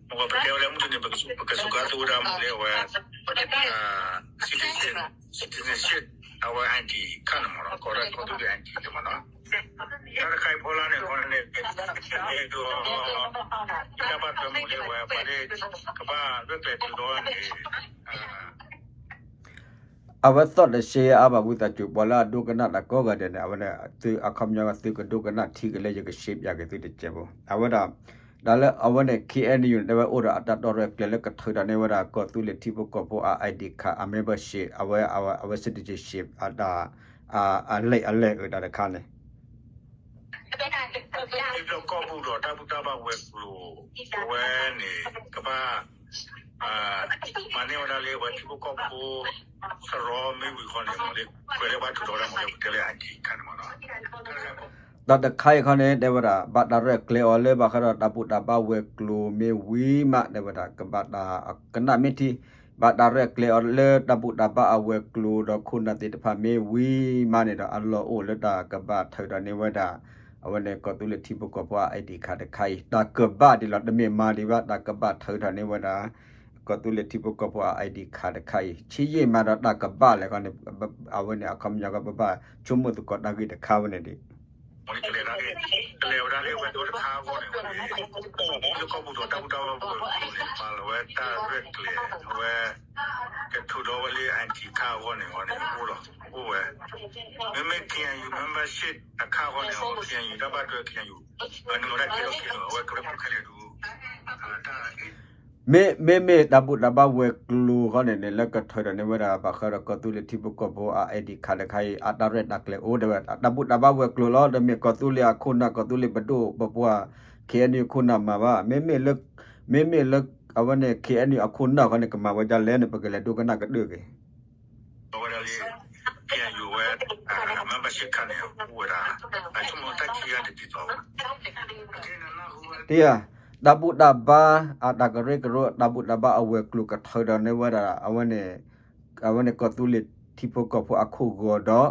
မ့ၢ်ပတဲဝဲလၢမုၢ်တနံၤ ပကစူးကါသူဝဲဒၣ်မ့ၢ်လၢအဝဲ citizen citizenship အဝဲ ID ခါန့ၣ်မ့ၢ်နီၤ ကီၢ်သူလ့ၤ ID န့ၣ်မ့ၢ်နီၤ တၢ်တခါအံၤဖီလာ်န့ၣ် ခီန့ၣ် တၢ်ဘၣ်ထွဲမ့ၢ်လၢအဝဲ ပှၤလၢ ကဘၣ်ရဲၣ်ကျဲၤတုၤလီၤန့ၣ် အဝဲသီၣ်တရှဲအါဘၣ် ဝံသးစူၤ ပှၤလၢအဒိကနၣ်တၢ်ကိးဂၤဒဲးန့ၣ် အဝဲန့ၣ် သုအခီပညီ သုကဒိကနၣ်ထံက့ၤလၢယကရှဲပၠးက့ၤသုတစဲးဖိ အဝဲဒၣ် တၢ်လၢအဝဲန့ၣ် ခ့အဲနယူ န့ၣ် တဲဝဲအိၣ်ဒီးအတၢ်တီရဲၣ်ကျဲၤလၢကထုးထီၣ်န့ၢ်ဝဲဒၣ် ကီၢ်သူလ့ၤထံဖိကီၢ်ဖိအ ID ခါ အ membership အဝဲ အဝဲ citizenship အတၢ် အလဲၢ်အလဲၢ်အတၢ်တခါန့ၣ် လၢကီၢ်ပူၤဒီးတၢ်ဘူၣ်တၢ်ဘါဝဲၤကျိၤ အဝဲန့ၣ် ကဘၣ် မၤန့ၢ်ဝဲဒၣ်လၢအဝဲထံဖိကီၢ်ဖိ စရီမ့ၢ်ဝံၤဃီန့ၣ် မ့ၢ်လၢကွဲးလၢပှၤထုးထီၣ်ဒၣ်မ့ၢ်လၢပတဲလၢ ID ခါန့ၣ်မ့ၢ်နီၤ တၢ်တခါအံၤခီန့ၣ် တဲဝဲဒၣ် ဘၣ်တၢ်ရဲၣ်ကျဲၤအီၤလၢဘၣ်ဃးဒီးတၢ်ဘူၣ်တၢ်ဘါဝဲၤကျိၤမ့ၢ်ဝံၤမး တဲဝဲဒၣ် ကဘၣ်တၢ်ကနၣ်မ့ၢ်ထံ ဘၣ်တၢ်ရဲၣ်ကျဲၤအီၤလၢတၢ်ဘူၣ်တၢ်ဘါအဝဲၤကျိၤဒီးခိၣ်နၢ်သ့ၣ်တဖၣ်မ့ၢ်ဝံၤမးန့ၣ်ဒီး အလီၢ်အိၣ်လၢတၢ်ကဘၣ်ထုးထီၣ်န့ၢ်ဝဲဒၣ် အဝဲန့ၣ်ကီၢ်သူလ့ၤထံဖိကီၢ်ဖိအ ID ခါတခါအံၤ တၢ်ကဘၣ်ဒ်လီၤ တမ့ၢ်မၤဒံးဘၣ် တၢ်ကဘၣ်ထုးထီၣ်န့ၢ်ဝဲဒၣ် ကီၢ်သူလ့ၤထံဖိကီၢ်ဖိအ ID ခါတခါအံၤ ဆံးယံာ်မးဒီးတၢ်ကဘၣ်လဲၣ်ခီန့ၣ် အဝဲန့ၣ်အခီပညီကီး ပဘၣ်ဆိကမိၣ်သကိးတၢ်ဂ့ၢ်တခါဝဲန့ၣ်ဒံး ကလဲၤဝဲဒၣ်လၢဝဲၤကျိၤတခါအဂီၢ်န့ၣ် လၢကီၢ်ပူၤဒီးတၢ်ဘူၣ်တၢ်ဘါဝဲၤကျိၤန့ၣ် မၤလီၤဝဲတၢ်ရဲၣ်ကျဲၤ အဝဲ က ထုးဒီးဝဲလၢ ID ခါအဂီၢ်န့ၣ် အဝဲန့ၣ်အိၣ်ဒီး အိၣ်ဝဲ, မ့မ့ၢ် ခ့ၣ်အဲၣ်ယူၣ် membership တခါအဂီၢ်န့ၣ် အဝဲ ခ့ၣ်အဲၣ်ယူၣ် တၢ်ဘၣ်ထွဲ ခ့ၣ်အဲၣ်ယူၣ် အဝဲကရၢခိၣ်ခဲလၢာ်ဒုး မ့မ့ၢ်တၢ်ဘူၣ်တၢ်ဘါဝဲၤကျိၤဃီန့ၣ်န့ၣ် လၢကထၢဒီးန့ၢ်ဝဲဒၣ် ဘၣ်ဃးဒီးကီၢ်သူလ့ၤထံဖိကီၢ်ဖိအ ID ခါတခါအံၤ အတၢ်ရဲၣ်တၢ်ကျဲၤအိၣ်တဲဝဲ တၢ်ဘူၣ်တၢ်ဘါဝဲၤကျိၤလီၤ. တမ့ၢ်ကီၢ်သူလ့ၤအခိၣ်နၢ် ကီၢ်သူလ့ၤပဒိၣ်ပပှၢ် ခ့ၣ်အဲၣ်ယူၣ် အခိၣ်နၢ်မၤဘၣ်. မ့မ့ၢ်လၢ မ့မ့ၢ်လၢ အဝဲန့ၣ် ခ့ၣ်အဲၣ်ယူၣ် အခိၣ်နၢ်ဃီန့ၣ် ကမၤဝဲဒ်လဲၣ်န့ၣ် ပကလဲၤဒိကနၣ်ကတၢၢ်က့ၤ ဝဲဒၣ်လံ ခ့ၣ်အဲၣ်ယူၣ်ဝဲ membership ခါန့ၣ် အိၣ်ဝဲဒၣ် အဆိကမိၣ်တၢ်ခံဂၤတဒ်သိးဘၣ် တယၤ တၢ်ဘူၣ်တၢ်ဘါ အတၢ်ကရၢကရိ တၢ်ဘူၣ်တၢ်ဘါအဝဲၤကျိၤကထၢဒီးန့ၢ်ဝဲဒၣ် အဝဲန့ၣ် အဝဲန့ၣ်ကီၢ်သူလ့ၤထံဖိကီၢ်ဖိအခိၣ်ဂီၤဒီး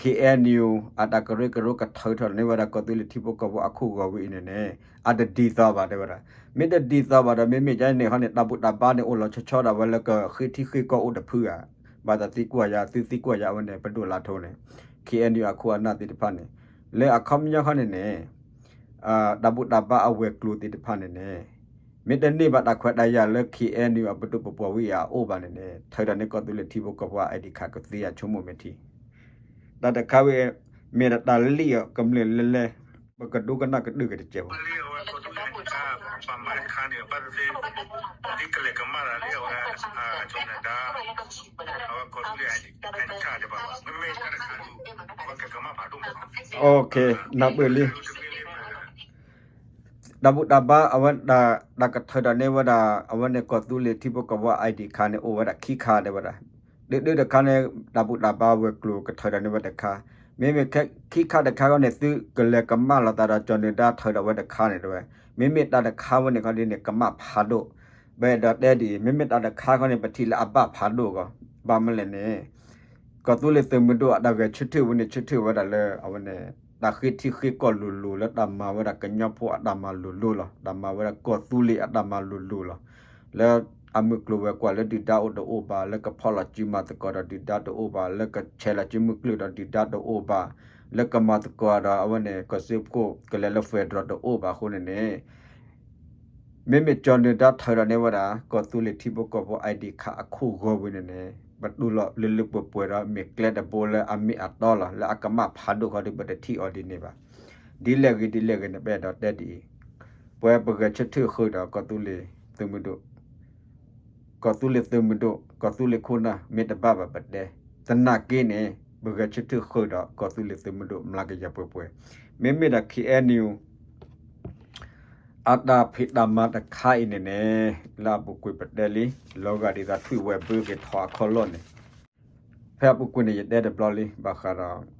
ခ့ၣ်အဲၣ်ယူၣ် အတၢ်ကရၢကရိကထၢထီၣ်န့ၢ်ဝဲဒၣ်ကီၢ်သူလ့ၤထံဖိကီၢ်ဖိအခိၣ်ဂီၤဝဲအံၤန့ၣ်န့ၣ် အတဒ်သိးဘၣ်တဲဝဲဒၣ်. မ့ၢ်တဒ်သိးဘၣ်ဒီး မ့မ့ၢ်ကန့ၣ်ဃီန့ၣ် တၢ်ဘူၣ်တၢ်ဘါန့ၣ် အိၣ်လီၤဆီဆီဒၣ်ဝဲလၢကဃ့ထံဃ့ကီၢ်အိၣ်တဖုဧါ. ဘၣ်သးသံကွၢ်ယၤ သုသံကွၢ်ယၤ အဝဲန့ၣ် ပဒိၣ်လါထိန့ၣ် ခ့ၣ်အဲၣ်ယူၣ် အခိၣ်အနၢ်သ့ၣ်တဖၣ်န့ၣ် လၢအခီပညီဃီန့ၣ်န့ၣ် တၢ်ဘူၣ်တၢ်ဘါအဝဲၤကျိၤသ့ၣ်တဖၣ်န့ၣ်န့ၣ် မ့ၢ်တန့ၢ်ဘၣ်တၢ်ခွဲးတၢ်ယာ်လၢ ခ့ၣ်အဲၣ်ယူၣ် အပဒိၣ်ပပှၢ်ဝဲအံၤအအိၣ်ဘၣ်န့ၣ်န့ၣ် ထၢဒီးန့ၢ်ကီၢ်သူလ့ၤထံဖိကီၢ်ဖိအ ID ခါကသ့အဆိကမိၣ်မ့ၢ်ထံ တၢ်တခါဝဲ မ့ၢ်ဒၣ်တၢ်လံၣ်အီၤကမျၢၢ်လဲၤလဲၤ ပကဒိကနၣ်ကတၢၢ်က့ၤတကဲးဖိ နၢ်ပၢၢ်လံ တၢ်ဘူၣ်တၢ်ဘါအဝဲ တၢ်ကထၢဒီးန့ၢ်ဝဲဒၣ် အဝဲန့ၣ်ကီၢ်သူလ့ၤထံဖိကီၢ်ဖိအ ID ခါန့ၣ် အိၣ်ဝဲဒၣ်ခံခါတဲဝဲဒၣ်. တၢတၢတခါန့ၣ် တၢ်ဘူၣ်တၢ်ဘါဝဲၤကျိၤကထၢဒီးန့ၢ်ဝဲတခါ, မ့မ့ၢ်ခံခါတခါဃီန့ၣ် သုကလဲၤကမၣ်လိာ်သးဒီးကၠီၤနၢၤဒါထၢဒီးဝဲတခါန့ၣ်တဲဝဲ, မ့မ့ၢ်တၢ်တခါဝဲန့ၣ်ခီဒ်န့ၣ် ကမၣ်ဖးဒိၣ်, ပအဲၣ်ဒိးတဲဒ်အံၤ မ့မ့ၢ်တၢ်တခါဃီန့ၣ် ပထံၣ်လၢအဘၣ်ဖးဒိၣ်အဂီၢ်, ဘၣ်မနုၤလဲၣ်န့ၣ် ကီၢ်သူလ့ၤသုးမုၢ်ဒိၣ်အတၢ်ဂဲၤဆၢထၢၣ်ဝဲန့ၣ် ဆၢထၢၣ်ဝဲဒၣ်လၢ အဝဲန့ၣ် တၢ်ဃ့ထံဃ့ကီၢ်လိၤလိၤလၢတၢ်မၤဝဲဒၣ်ကညီဖိအတၢ်မၤလိၤလိၤလီၤ. တၢ်မၤဝဲဒၣ်ကီၢ်သူလ့ၤအတၢ်မၤလိၤလိၤလီၤ. လၢအမုၢ်ကျိၤဝဲၤကွာ်လၢဒုၣ်ဒါအိၣ်တအိၣ်ဘၣ်, လၢကဖီၣ်လီၤစုမၤသကိးဒီးဒုၣ်ဒါတအိၣ်ဘၣ်, လၢကဆဲးလီၤစုမုၢ်ကျၢၢ်ဒီးဒုၣ်ဒါတအိၣ်ဘၣ်, လၢကမၤသကိးဒီးအဝဲန့ၣ် ကီၢ်စၢဖှိၣ်ကလဲၤလၢ federal တအိၣ်ဘၣ်အဃိန့ၣ်န့ၣ် မ့မ့ၢ်ကၠီၤနၢၤဒါထၢဒီးန့ၢ်ဝဲဒၣ် ကီၢ်သူလ့ၤထံဖိကီၢ်ဖိ ID ခါအခိၣ်ဂီၤဝံၤန့ၣ်န့ၣ် ပတူၢ်လိာ်လၢလၢပှဲၤပှဲၤဒီးမ့ၢ်ကျဲတဘိလၢအမ့ၢ်အတီလီၤ. လၢအကမၣ်ဖးဒိၣ်ဃီဒီးပတထံၣ်အီၤဒ်န့ၣ်ဘၣ်. ဒ်လဲၣ်ဂ့ၤဒ်လဲၣ်ဂ့ၤန့ၣ် ပအဲၣ်ဒိးတဲဒ်အံၤ, ပဝဲပဂဲၤဆၢထၢၣ်ဃုာ်ဒီးကီၢ်သူလ့ၤသုးမုၢ်ဒိၣ် ကီၢ်သူလ့ၤသုးမုၢ်ဒိၣ် ကီၢ်သူလ့ၤခိၣ်နၢ် မ့ၢ်တဘၣ်ဘၣ်ပတဲ, သနာ်က့န့ၣ် ပဂဲၤဆၢထၢၣ်ဃုာ်ဒီးကီၢ်သူလ့ၤသုးမုၢ်ဒိၣ် မျးကယၤပှဲၤပှဲၤ, မ့မ့ၢ်ဒီး ခ့ၣ်အဲၣ်ယူၣ် အတၢ်ဖံးတၢ်မၤတခါအံၤန့ၣ်န့ၣ် လၢအပူၤကွံာ်ပတဲလံ, လီၤဂာ်ဒ်သိးထွံၣ်ဝဲၤဘၢက့ၤထီၣ်အခီၣ်လီၢ်န့ၣ် ဖဲအပူၤကွံာ်န့ၣ် ယတဲတဘျီလံ ဘၣ်ဃးဒီး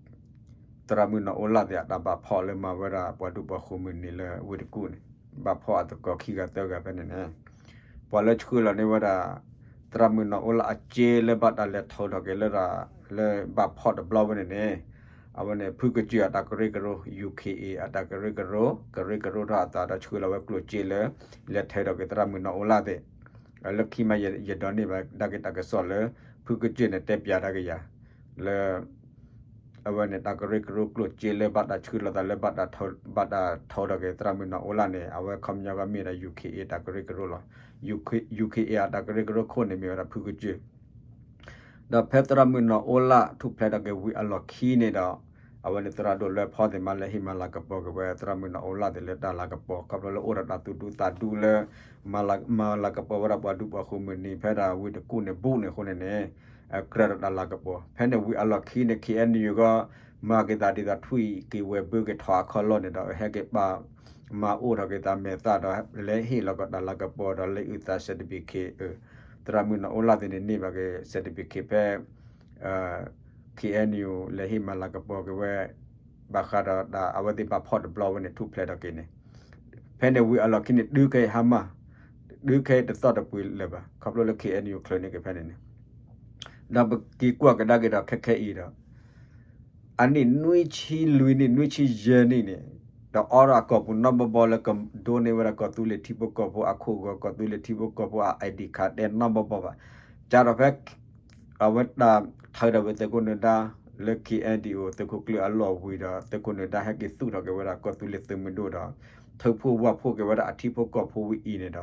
သရၣ်မုၣ်နီၢ်အိလၣ်သ့ၣ်အတၢ်ဘၣ်ဖီၣ်လၢမၤဝဲဒၣ်ပှၤဒူပှၤဃိၤမုၢ်နံၤလၢဝ့ၢ်တကူၣ်န့ၣ်, ဘၣ်ဖီၣ်အသကိးခံဂၤသၢဂၤဖဲန့ၣ်န့ၣ်, ပှၤလၢဆှၢလီၤန့ၢ်ဝဲဒၣ် သရၣ်မုၣ်နီၢ်အိလၣ်အစ့လၢဘၣ်တၢ်လဲၤထီၣ်ထီၣ်က့ၤလၢဒၣ် လၢဘၣ်ဖီၣ်တဘျီဝဲန့ၣ်န့ၣ်, အဝဲန့ၣ် ဖုကစၢၢ်အတၢ်ကရၢကရိ ယူၣ်ခ့ၣ်အ့ၣ် အတၢ်ကရၢကရိ ကရၢကရိထီၣ်အသးဒီးဆှၢလီၤဝဲကျိၣ်စ့လၢ လဲၤထီၣ်ထီၣ်က့ၤသရၣ်မုၣ်နီၢ်အိလၣ်သ့ၣ် လၢခံမး ယဒိးန့ၢ်ဘၣ်ဒၣ်က့ၤတၢ်ကစီၣ်လၢ ဖုကစၢၢ်န့ၣ်တဲပၠးဒၣ်က့ၤယၤ လၢ အဝဲန့ၣ် တၢ်ကရၢကရိကျိၣ်စ့လၢဘၣ်တၢ်ဆှၢလီၤသးလၢ ဘၣ်တၢ်ထီၣ်ထီၣ်က့ၤသရၣ်မုၣ်နီၢ်အိလၣ်န့ၣ် အဝဲခီပညီကမ့ၢ်ဒၣ် ယူၣ်ခ့ၣ်အ့ၣ် တၢ်ကရၢကရိလီၤ. ယူၣ်ခ့ၣ်အ့ၣ် အတၢ်ကရၢကရိခိၣ်န့ၣ်မ့ၢ်ဝဲဒၣ်ဖုကစၢၢ် ဒီးဖဲသရၣ်မုၣ်နီၢ်အိလၣ်ထူၣ်ဖျဲးထီၣ်က့ၤဝံၤအလီၢ်ခံန့ၣ်ဒီး အဝဲန့ၣ်သရၣ်ဒိၣ်လွဲဖီသ့ၣ်မးလၢဟ့ၣ်မၤလၤကပီၤက့ၤဝဲသရၣ်မုၣ်နီၢ်အိလၣ်သ့ၣ်လၢတၢ်လၤကပီၤ ခီဖျိလၢအိၣ်ဒီးတၢ်သူၣ်ဒူသးဒူလၢ မၤလၤကပီၤဝဲဒၣ်ပှၤဒူပှၤဃိၤမုၢ်နံၤဖဲဒၣ်ဝ့ၢ်တကူၣ်န့ၣ်ဘူးန့ၣ်အဃိန့ၣ်န့ၣ် ကြၢးဒီးတၢ်လၤကပီၤ ဖဲန့ၣ်ဝံၤအလီၢ်ခံန့ၣ် ခ့ၣ်အဲၣ်ယူၣ်ဂီၢ် မၤက့ၤသးဒ်သိးထွံၣ်က့ၤဝဲၤဘၢက့ၤထီၣ်အခီၣ်လီၢ်န့ၣ်ဒီး ဟဲက့ၤပာ်မၤအိၣ်ထီၣ်က့ၤသးမဲာ်သၣ်ဒီး လဲၤဟ့ၣ်လီၤကီးတၢ်လၤကပီၤဒီးလဲၤအုၣ်သး certificate သရၣ်မုၣ်နီၢ်အိလၣ်သ့ၣ်န့ၣ်န့ၢ်ဘၣ်က့ၤ certificate ဖဲ ခ့ၣ်အဲၣ်ယူၣ် လဲၤဟ့ၣ်မၤလၤကပီၤက့ၤဝဲ ဘၣ်ဃးဒီးတၢ်အဝဲသ့ၣ်ဘၣ်ဖီၣ်တဘျီဝဲန့ၣ် ထူၣ်ဖျဲးထီၣ်က့ၤန့ၣ် ဖဲန့ၣ်ဝံၤအလီၢ်ခံန့ၣ် တုၤခဲအံၤဟါမၢ် တုၤခဲအံၤတသီၣ်တပှ့ၤလၢၤဘၣ် ခီဖျိလၢ ခ့ၣ်အဲၣ်ယူၣ် ချုးန့ၢ်က့ၤဖဲန့ၣ်န့ၣ် ဒီးပက့ၤကွၢ်ကဒါက့ၤဒီးခဲခဲအံၤဒီး အနံၣ်နွံဆံလွံၢ်နံၣ် နွံဆံယဲၢ်နံၣ်န့ၣ် ဒီးအီဒီးအကီၢ်ပူၤနီတဘီဘီလၢကဒိးန့ၢ်ဝဲဒၣ်ကီၢ်သူလ့ၤထံဖိကီၢ်ဖိအခိၣ်ဂီၤ ကီၢ်သူလ့ၤထံဖိကီၢ်ဖိအ ID ခါတဲနီတဘီဘီဘၣ်. ကဒီးဖဲ အဝဲတၢ်ထၢဒီးဝဲသုးခိၣ်နၢၤဒါ လၢ ခ့ၣ်အဲၣ်ယူၣ် သုးခိၣ်ကျၢၢ်အလီၢ်ဝံၤဒီး သုးခိၣ်နၢၤဒါဟဲက့ၤသူၣ်ထီၣ်က့ၤဝဲဒၣ်ကီၢ်သူလ့ၤသုးမုၢ်ဒိၣ်ဒီး ထုးဖှိၣ်ဝၢ်ဖှိၣ်က့ၤဝဲဒၣ်အထံဖိကီၢ်ဖိဝံၤအံၤန့ၣ်ဒီး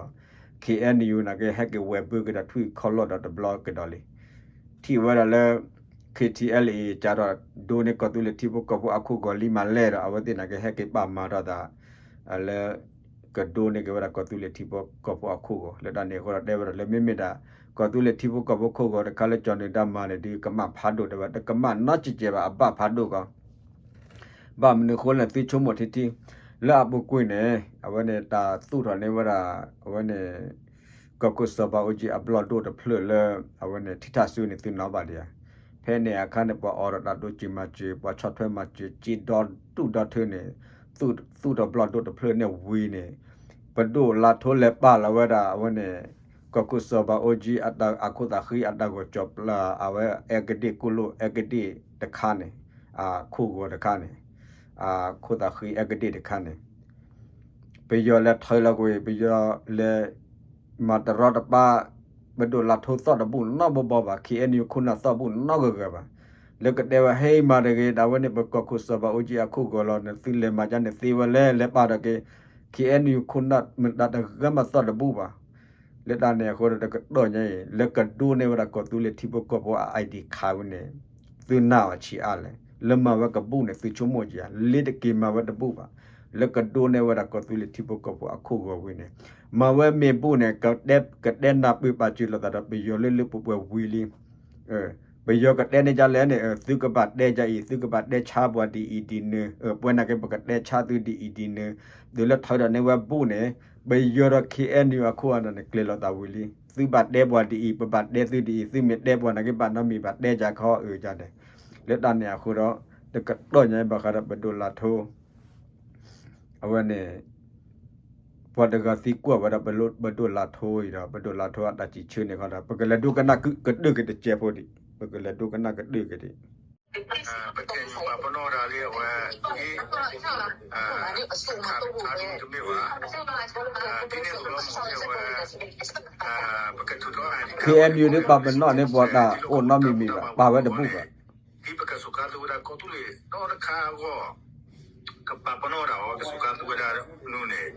ခ့ၣ်အဲၣ်ယူၣ် နာ်က့ဟဲက့ၤဝဲၤဘၢက့ၤဒီးထွံၣ်ခီၣ်လီၢ်ဒီးတဘျီကဒီးလံ. ထံၣ်ဝဲဒၣ်လၢ K T L A ကဒီးဒိန့ၢ်ကီၢ်သူလ့ၤထံဖိကီၢ်ဖိအခိၣ်ဂီၤလံမးလဲၣ်ဒီး အဝဲသ့ၣ်န့ၣ်ကဟဲက့ၤပာ်မၤထီၣ်သး လၢ ကဒိန့ၢ်က့ၤဝဲဒၣ်ကီၢ်သူလ့ၤထံဖိကီၢ်ဖိအခိၣ်ဂီၤ လၢတၢ်န့ၣ်အဃိဒီးတဲဝဲဒၣ်လၢမ့မ့ၢ်ဒၣ် ကီၢ်သူလ့ၤထံဖိကီၢ်ဖိခိၣ်ဂီၤတခါလၢကၠီၤနုၤဒါမၤန့ၣ်ဒုး ကမၣ်ဖးဒိၣ်တဲဝဲ တကမၣ်နီတစဲးဘၣ် အဘၣ်ဖးဒိၣ်ကီး ဘၣ်မနုၤအဃိလဲၣ် သုဆိကမိၣ်ထံထံ လၢအပူၤကွံာ်န့ၣ် အဝဲန့ၣ်တၢ်သူၣ်ထီၣ်န့ၢ်ဝဲဒၣ် အဝဲန့ၣ် ကီၢ်ခိၣ်စီၤဘးအူကၠံအဘျီၣ်ဒိၣ်တဖျၢၣ်လၢ အဝဲန့ၣ်ထံထၣ်စုန့ၣ်သုနီၣ်ဘၣ်ဒံးဧါ. ဖဲန့ၣ်အခါန့ၣ် ပှၤအိးထီၣ်တၢ်ဒိစၢၤမၤစၢၤ ပှၤဆီၣ်ထွဲမၤစၢၤ က့ဒီဒူၣ်ဒီထၢန့ၣ် သူၣ်ထီၣ်ဘျီၣ်ဒိၣ်တဖျၢၣ်န့ၣ်ဝံၤန့ၣ် ပဒိၣ်လါထိလဲၤပာ်လီၤဝဲဒၣ် အဝဲန့ၣ် ကီၢ်ခိၣ်စီၤဘးအူကၠံအခိၣ်သးဃံအတၢ်ဂီၤကၠီၤပျၢ် အဝဲအဲကဒ့ၣ်ကိၣ်လိၣ်အဲကဒ့ၣ်တခါန့ၣ် အခိၣ်ဂီၤတခါန့ၣ် အခိၣ်သးဃံအဲကဒ့ၣ်တခါန့ၣ် ပယီၤလဲၤထၢလီၤကွံာ် ပယီၤလဲၤ မၤတရီတပါ ပဒိၣ်လါထိသီၣ်တဘူၣ်နီတဘီဘီဘၣ် K N U ခိၣ်နၢ်သီၣ်ဘူၣ်နီတဂၤဂၤဘၣ်. လၢကတဲဝဲဟဲမၤတဂ့ၤ ဒၣ်ဝဲန့ၣ် ပကီၢ်ခိၣ်စီၤဘးအူကၠံအခိၣ်ဂီၤလီၤ နသုလဲၤမၤကၠါန့ၣ်သ့ဝဲလဲၣ် လဲၤပာ်ထီၣ်က့ၤ K N U ခိၣ်နၢ်မတၤတဂၤမးသီၣ်တဘူၣ်ဘၣ်. လၢတၢ်န့ၣ်အဃိဒီးတကတီၢ်ညါအံၤ လၢကဒိန့ၢ်ဝဲဒၣ်ကီၢ်သူလ့ၤထံဖိကီၢ်ဖိအ I D ခးဝဲန့ၣ် သုနာ်အီၤဆံးအါလဲၣ် လၢမၤဝဲကဘူၣ်န့ၣ် သုဆိကမိၣ်က့ၤဧါ လ့တက့ၤမၤဝဲတဘူၣ်ဘၣ်. လၢကဒိန့ၢ်ဝဲဒၣ်ကီၢ်သူလ့ၤထံဖိကီၢ်ဖိအခိၣ်ဂီၤဝံၤန့ၣ် မၤဝဲမ့ၢ်ဘူၣ်န့ၣ် ကတဲနၢ်ပၢၢ်ပာ်စၢၤလိာ်သးဒီးပယီၤလၢလၢပှဲၤပှဲၤဝံၤလံ ပယီၤကတဲန့ၢ်ဒ်လဲၣ်န့ၣ် သုကဘၣ်တဲဒ်အံၤ သုကဘၣ်တဲဆါပှၤဒ်အံၤဒ်နုၤ ပဝဲနာ်က့ပကတဲဆါသုဒ်အံၤဒ်နုၤ တုၤလၢထၢဒီးန့ၢ်ဝဲဘူၣ်န့ၣ် ပယီၤဒီး K N U အခိၣ်အနၢ်န့ၣ် ကျဲၤလိာ်သးဝံၤလံ သုဘၣ်တဲပှၤဒ်အံၤ ပဘၣ်တဲသုဒ်အံၤ သုမ့ၢ်တဲပှၤနာ်က့ဘၣ်နီတမံၤဘၣ်တဲယၤခီအုးယၤဒဲး လၢတၢ်န့ၣ်အဃိဒီး တကတီၢ်ညါဘၣ်ဃးဒီးပဒိၣ်လါထိ အဝဲန့ၣ် ပှၤတဂၤသံကွၢ်ဝဲဒၣ်ပဒိၣ်လါထိအံၤဒီး ပဒိၣ်လါထိအတၢ်စံးဆၢန့ၣ်ခီဒီး ပကလဲၤဒိကနၣ်ကဒုက့ၤတစဲးဖိဒံး ပကလဲၤဒိကနၣ်ကဒုက့ၤဒံး ပကလဲၤဒိကနၣ်ကဒုက့ၤဒံး K N U ဒ်ပာ်ပနီၣ်န့ၢ်ပှၤတၢ်အိၣ်နီတမံၤမံၤဘၣ် ပာ်ဝဲတဘူၣ်ဘၣ် ဒ်ပကစူးကါသူဝဲဒၣ်ကီၢ်သူလ့ၤဒီတခါအဂီၢ် ကပာ်ပနီၣ်ဒၣ်အီၤ ကစူးကါသူဝဲဒၣ်နုၤန့ၣ်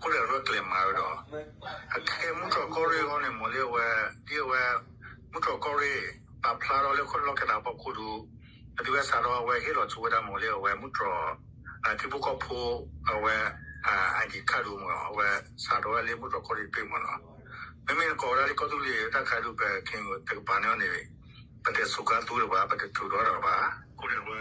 ခိၣ်လၢအရၢၢ်ကျဲၤမၤဝဲဒီး အခဲမူတြီၢ်ကီၢ်ရ့ၣ်အဂီၢ်န့ၣ် မ့ၢ်လၢအဝဲ ဒ်အဝဲ မူတြီၢ်ကီၢ်ရ့ၣ် ပာ်ဖျါထီၣ်လၢခိၣ်လီၢ်ခၢၣ်သးဖီခိၣ်ဒု အသုဝဲစးထီၣ်အဝဲဟ့ၣ်လီၤဆိဝဲဒၣ်မ့ၢ်လၢအဝဲမူတြီၢ် ထံဖိကီၢ်ဖိ အဝဲ ID card ဒုမ့ၢ် အဝဲစးထီၣ်ဝဲလၢမူတြီၢ်ကီၢ်ရ့ၣ်တဘ့ၣ်မ့ၢ်နီၤ မ့မ့ၢ်နကိးဝဲဒၣ်လၢကီၢ်သူလ့ၤတၢ်ခါဒု ပ K N U တကပၤန့ၣ်န့ၣ် ပတစူးကါသူတဘၣ် ပတထုးထီၣ်တဘၣ် ခိၣ်န့ၣ်ဝဲ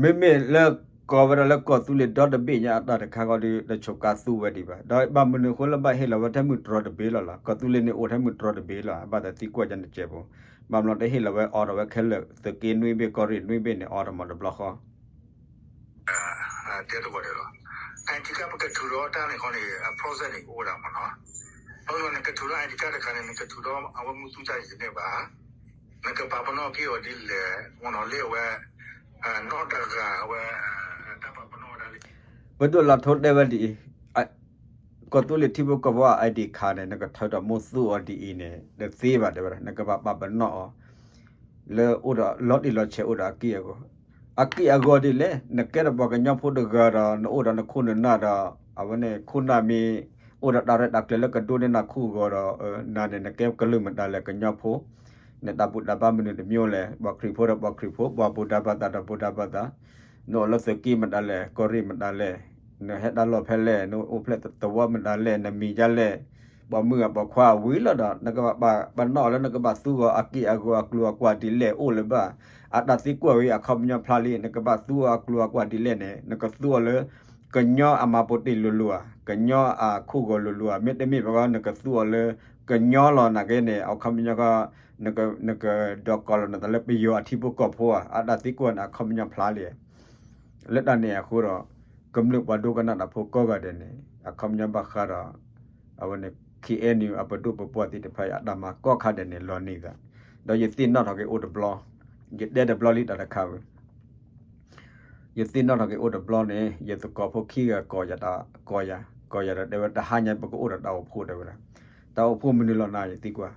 မ့မ့ၢ်လၢကိးဝဲဒၣ်လၢကီၢ်သူလ့ၤဒီတဘ့ၣ်ညါအတၢ်တခါဃီဒီး တစူးကါသူဝဲဒံးဘၣ်. ဒီးဘၣ်မနုၤအဃိလၢဘၣ်ဟ့ၣ်လီၤဝဲထဲမုၢ်တြီၢ်တဘ့ၣ်လီၤလီၤ. ကီၢ်သူလ့ၤန့ၣ်အိၣ်ထဲမုၢ်တြီၢ်တဘ့ၣ်လီၤ. ဘၣ်သးသံကွၢ်ယၤတစဲးဖိ, ဘၣ်မနုၤတဟ့ၣ်လီၤဝဲအိးထီၣ်ဝဲခဲလၢာ် သုးက့နွံဘ့ၣ် ကီၢ်ရ့ၣ်နွံဘ့ၣ်န့ၣ် အိးထီၣ်မးတဘျီဃီ တဲတဂီၢ်ဒဲးလီၤ. ID card ပကထုးထီၣ်တၢ်န့ၣ်ခီန့ၣ် အ process န့ၣ် ကအိၣ်ဒၣ်မ့ၢ်နီၤ. ဘၣ်မနုၤနကထုးထီၣ် ID card တခါန့ၣ် နကထုးထီၣ်အဝဲမူသူတၢ်ယံၤန့ၣ်ဘၣ်. နကပာ်ပနီၣ်က့ၤအီၤဒ်လဲၣ် မ့ၢ်နီၤ လၢအဝဲ နီၢ်တဂၤအဝဲ တၢ်ပာ်ပနီၣ်ဝဲဒၣ်လံ. ပဒိၣ်လါထိတဲဝဲဒ်အံၤ ကီၢ်သူလ့ၤထံဖိကီၢ်ဖိအ ID card န့ၣ် နကထုးထီၣ်မူသူအီၤဒ်အံၤန့ၣ် တသ့ဘၣ်တဲဝဲဒၣ် နကဘၣ်ပာ်ပနီၣ်အီၤ လၢအိၣ်ဒီးလီၤတံၢ်လီၤဆဲးအိၣ်ဒီးအက့ၢ်အဂီၤ, အက့ၢ်အဂီၤဒ်လဲၣ် နကဲထီၣ်ပှၤကညီဖိတဂၤဒီး နအိၣ်ဒီးနခိၣ်နနၢ်ဒီး အဝဲန့ၣ် ခိၣ်နၢ်မ့ၢ်အိၣ်ဒီးတၢ်ရဲၣ်တၢ်ကျဲၤလၢကဒိးန့ၢ်နၤခိၣ်ဂီၤဒီး နၤန့ၣ် နကဲကလုာ်မတၤလဲၣ် ကညီဖိ နတၢ်ဘူၣ်တၢ်ဘါမနုၤတမျိုးလဲၣ်, ပှၤခရံာ်ဖိဒီးပှၤခရံာ်ဖိ, ပှၤဘူၣ်တၢ်ဘါသးဒီးဘူၣ်တၢ်ဘါသး, နအိၣ်လၢသုးက့မတၤလဲၣ်, ကီၢ်ရ့ၣ်မတၤလဲၣ်, နဟဲတၢ်လီၢ်ဖဲလဲၣ်, နအိၣ်ဖျဲၣ်သဝီမတၤလဲၣ်, နမံၤဒ်လဲၣ်, ပိာ်မုၣ်ဧါပိာ်ခွါဧါဝံၤလီၤဒီး နကဘၣ်ပာ်ပနီၣ်အီၤလၢနကဘၣ်သူအီၤအက့ၢ်အဂီၤအကျိၤအကွာ်ဒ်လဲၣ်အိၣ်လၢၤဘၣ်. အတၢ်သံကွၢ်ဝဲအခီပညီဖျါလံ, နကဘၣ်သူအီၤအကျိၤအကွာ်ဒ်လဲၣ်န့ၣ် နကသူအီၤလၢ ကညီအမၤပူၤတ့ၢ်လိၤလိၤဧါ, ကညီအခိၣ်ဂီၤလိၤလိၤဧါ, မ့တမ့ၢ်ဘၣ် နကသူအီၤလၢ ကညီလီၤနာ်က့န့ၣ် အခီပညီ နကဒီးကိးလီၤနသးလၢပယီၤအထံဖိကီၢ်ဖိဧါ, အတၢ်သံကွၢ်န့ၣ် အခီပညီဖျါလံ. လၢတၢ်န့ၣ်အဃိဒီး ကမျၢၢ်ပှၤဒိကနၣ်တၢ်ဖိကိးဂၤဒဲးန့ၣ် အခီပညီဘၣ်ဃးဒီး အဝဲန့ၣ် K N U အပဒိၣ်ပပှၢ်သ့ၣ်တဖၣ်အံၤ အတၢ်မၤကိးခါဒဲးန့ၣ် လီၤနံၤသး, ဒီးယသ့ၣ်နီၣ်ထီၣ်က့ၤအိၣ်တဘျီ, ယတဲတဘျီလံတၢ်တခါဝဲ ယသ့ၣ်နီၣ်ထီၣ်က့ၤအိၣ်တဘျီန့ၣ် ယသကိးဖိခံဂၤကိးယၤတၢ် ကိးယၤ, ကိးယၤဒီးတဲဝဲ တဟါညါပကအိၣ်ဒီးတၢ်အိၣ်ဖှိၣ်တဲဝဲဒၣ်, တၢ်အိၣ်ဖှိၣ်မနုၤလီၤနၤယသံကွၢ်,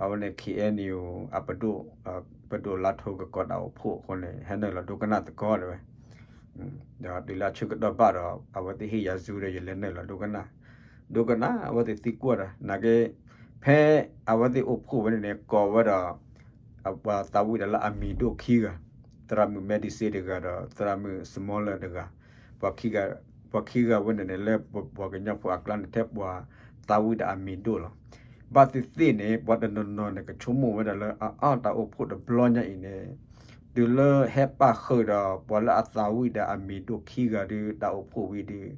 အဝဲန့ၣ် K N U အပဒိၣ်, ပဒိၣ်လါထိကကိးတၢ်အိၣ်ဖှိၣ်အဃိန့ၣ် ဟဲနုာ်လီၤဒိကနၣ်သကိးတဲဝဲ, ဒီးတုၤလၢအဆၢကတီၢ်ဘၣ်ဒီး အဝဲသ့ၣ်ဟ့ၣ်ယၤ Zoom ဒီးယလဲၤနုာ်လီၤဒိကနၣ်, ဒိကနၣ် အဝဲသ့ၣ်သံကွၢ်ဒီး နာ်က့ ဖဲအဝဲသ့ၣ်အိၣ်ဖှိၣ်ဝဲန့ၣ်န့ၣ် ကိးဝဲဒီး ပှၤသးဝံၣ်တၢ်လၢအမံၤဒိၣ်ခံဂၤ, သရၣ်မုၣ် Medicine တဂၤဒီး သရၣ်မုၣ် Smaller တဂၤ, ပှၤခံဂၤဝဲန့ၣ်န့ၣ် လၢပှၤကညီဖိအကျါန့ၣ် ထဲပှၤသးဝံၣ်တၢ်အမံၤဒိၣ်လီၤ. ဘၣ်သ့ၣ်သ့ၣ်န့ၣ် ပှၤတနီၤနီၤန့ၣ် ကဆိကမိၣ်ဝဲဒၣ်လၢ အအါ တၢ်အိၣ်ဖှိၣ်တဘျီညါအံၤန့ၣ် တုၤလၢဟဲပၣ်ဃုာ်ဒီး ပှၤလၢအသးဝံၣ်ဒီးအမံၤဒိၣ်ခံဂၤဒုး တၢ်အိၣ်ဖှိၣ်ဝံၤဒုး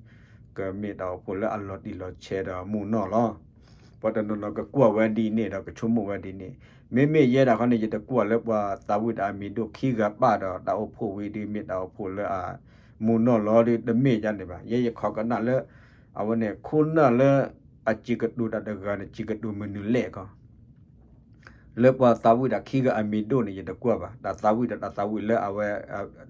ကမ့ၢ်တၢ်အိၣ်ဖှိၣ်လၢအလီၤတံၢ်လီၤဆဲးဒီးမုၢ်နီၢ်လီၤ. ပှၤတနီၤနီၤကကွၢ်ဝဲဒ်န့ၣ်ဒီးကဆိကမိၣ်ဝဲဒ်န့ၣ်, မ့မ့ၢ်ယဲဒၣ်ဃီန့ၣ် ယတကွၢ်လၢပှၤသးဝံၣ်ဒီးအမံၤဒိၣ်ခံဂၤပၣ်ဒီး တၢ်အိၣ်ဖှိၣ်ဝံၤဒုး မ့ၢ်တၢ်အိၣ်ဖှိၣ်လၢအမုၢ်နီၢ်လီၤဒုး တမ့ၢ်ဒ်န့ၣ်ဘၣ်. ယဲယခိးကနၣ်လၢ အဝဲန့ၣ် ခိၣ်နၢ်လၢ အစံးကတိၤတၢ်တဂၤန့ၣ် စံးကတိၤမနုၤလဲၣ်ကီး လၢပှၤသးဝံၣ်တၢ်ခံဂၤအမံၤဒိၣ်န့ၣ် ယတကွၢ်ဘၣ်. တၢ်သးဝံၣ်ဒီးတၢ်သးဝံၣ်လၢအဝဲ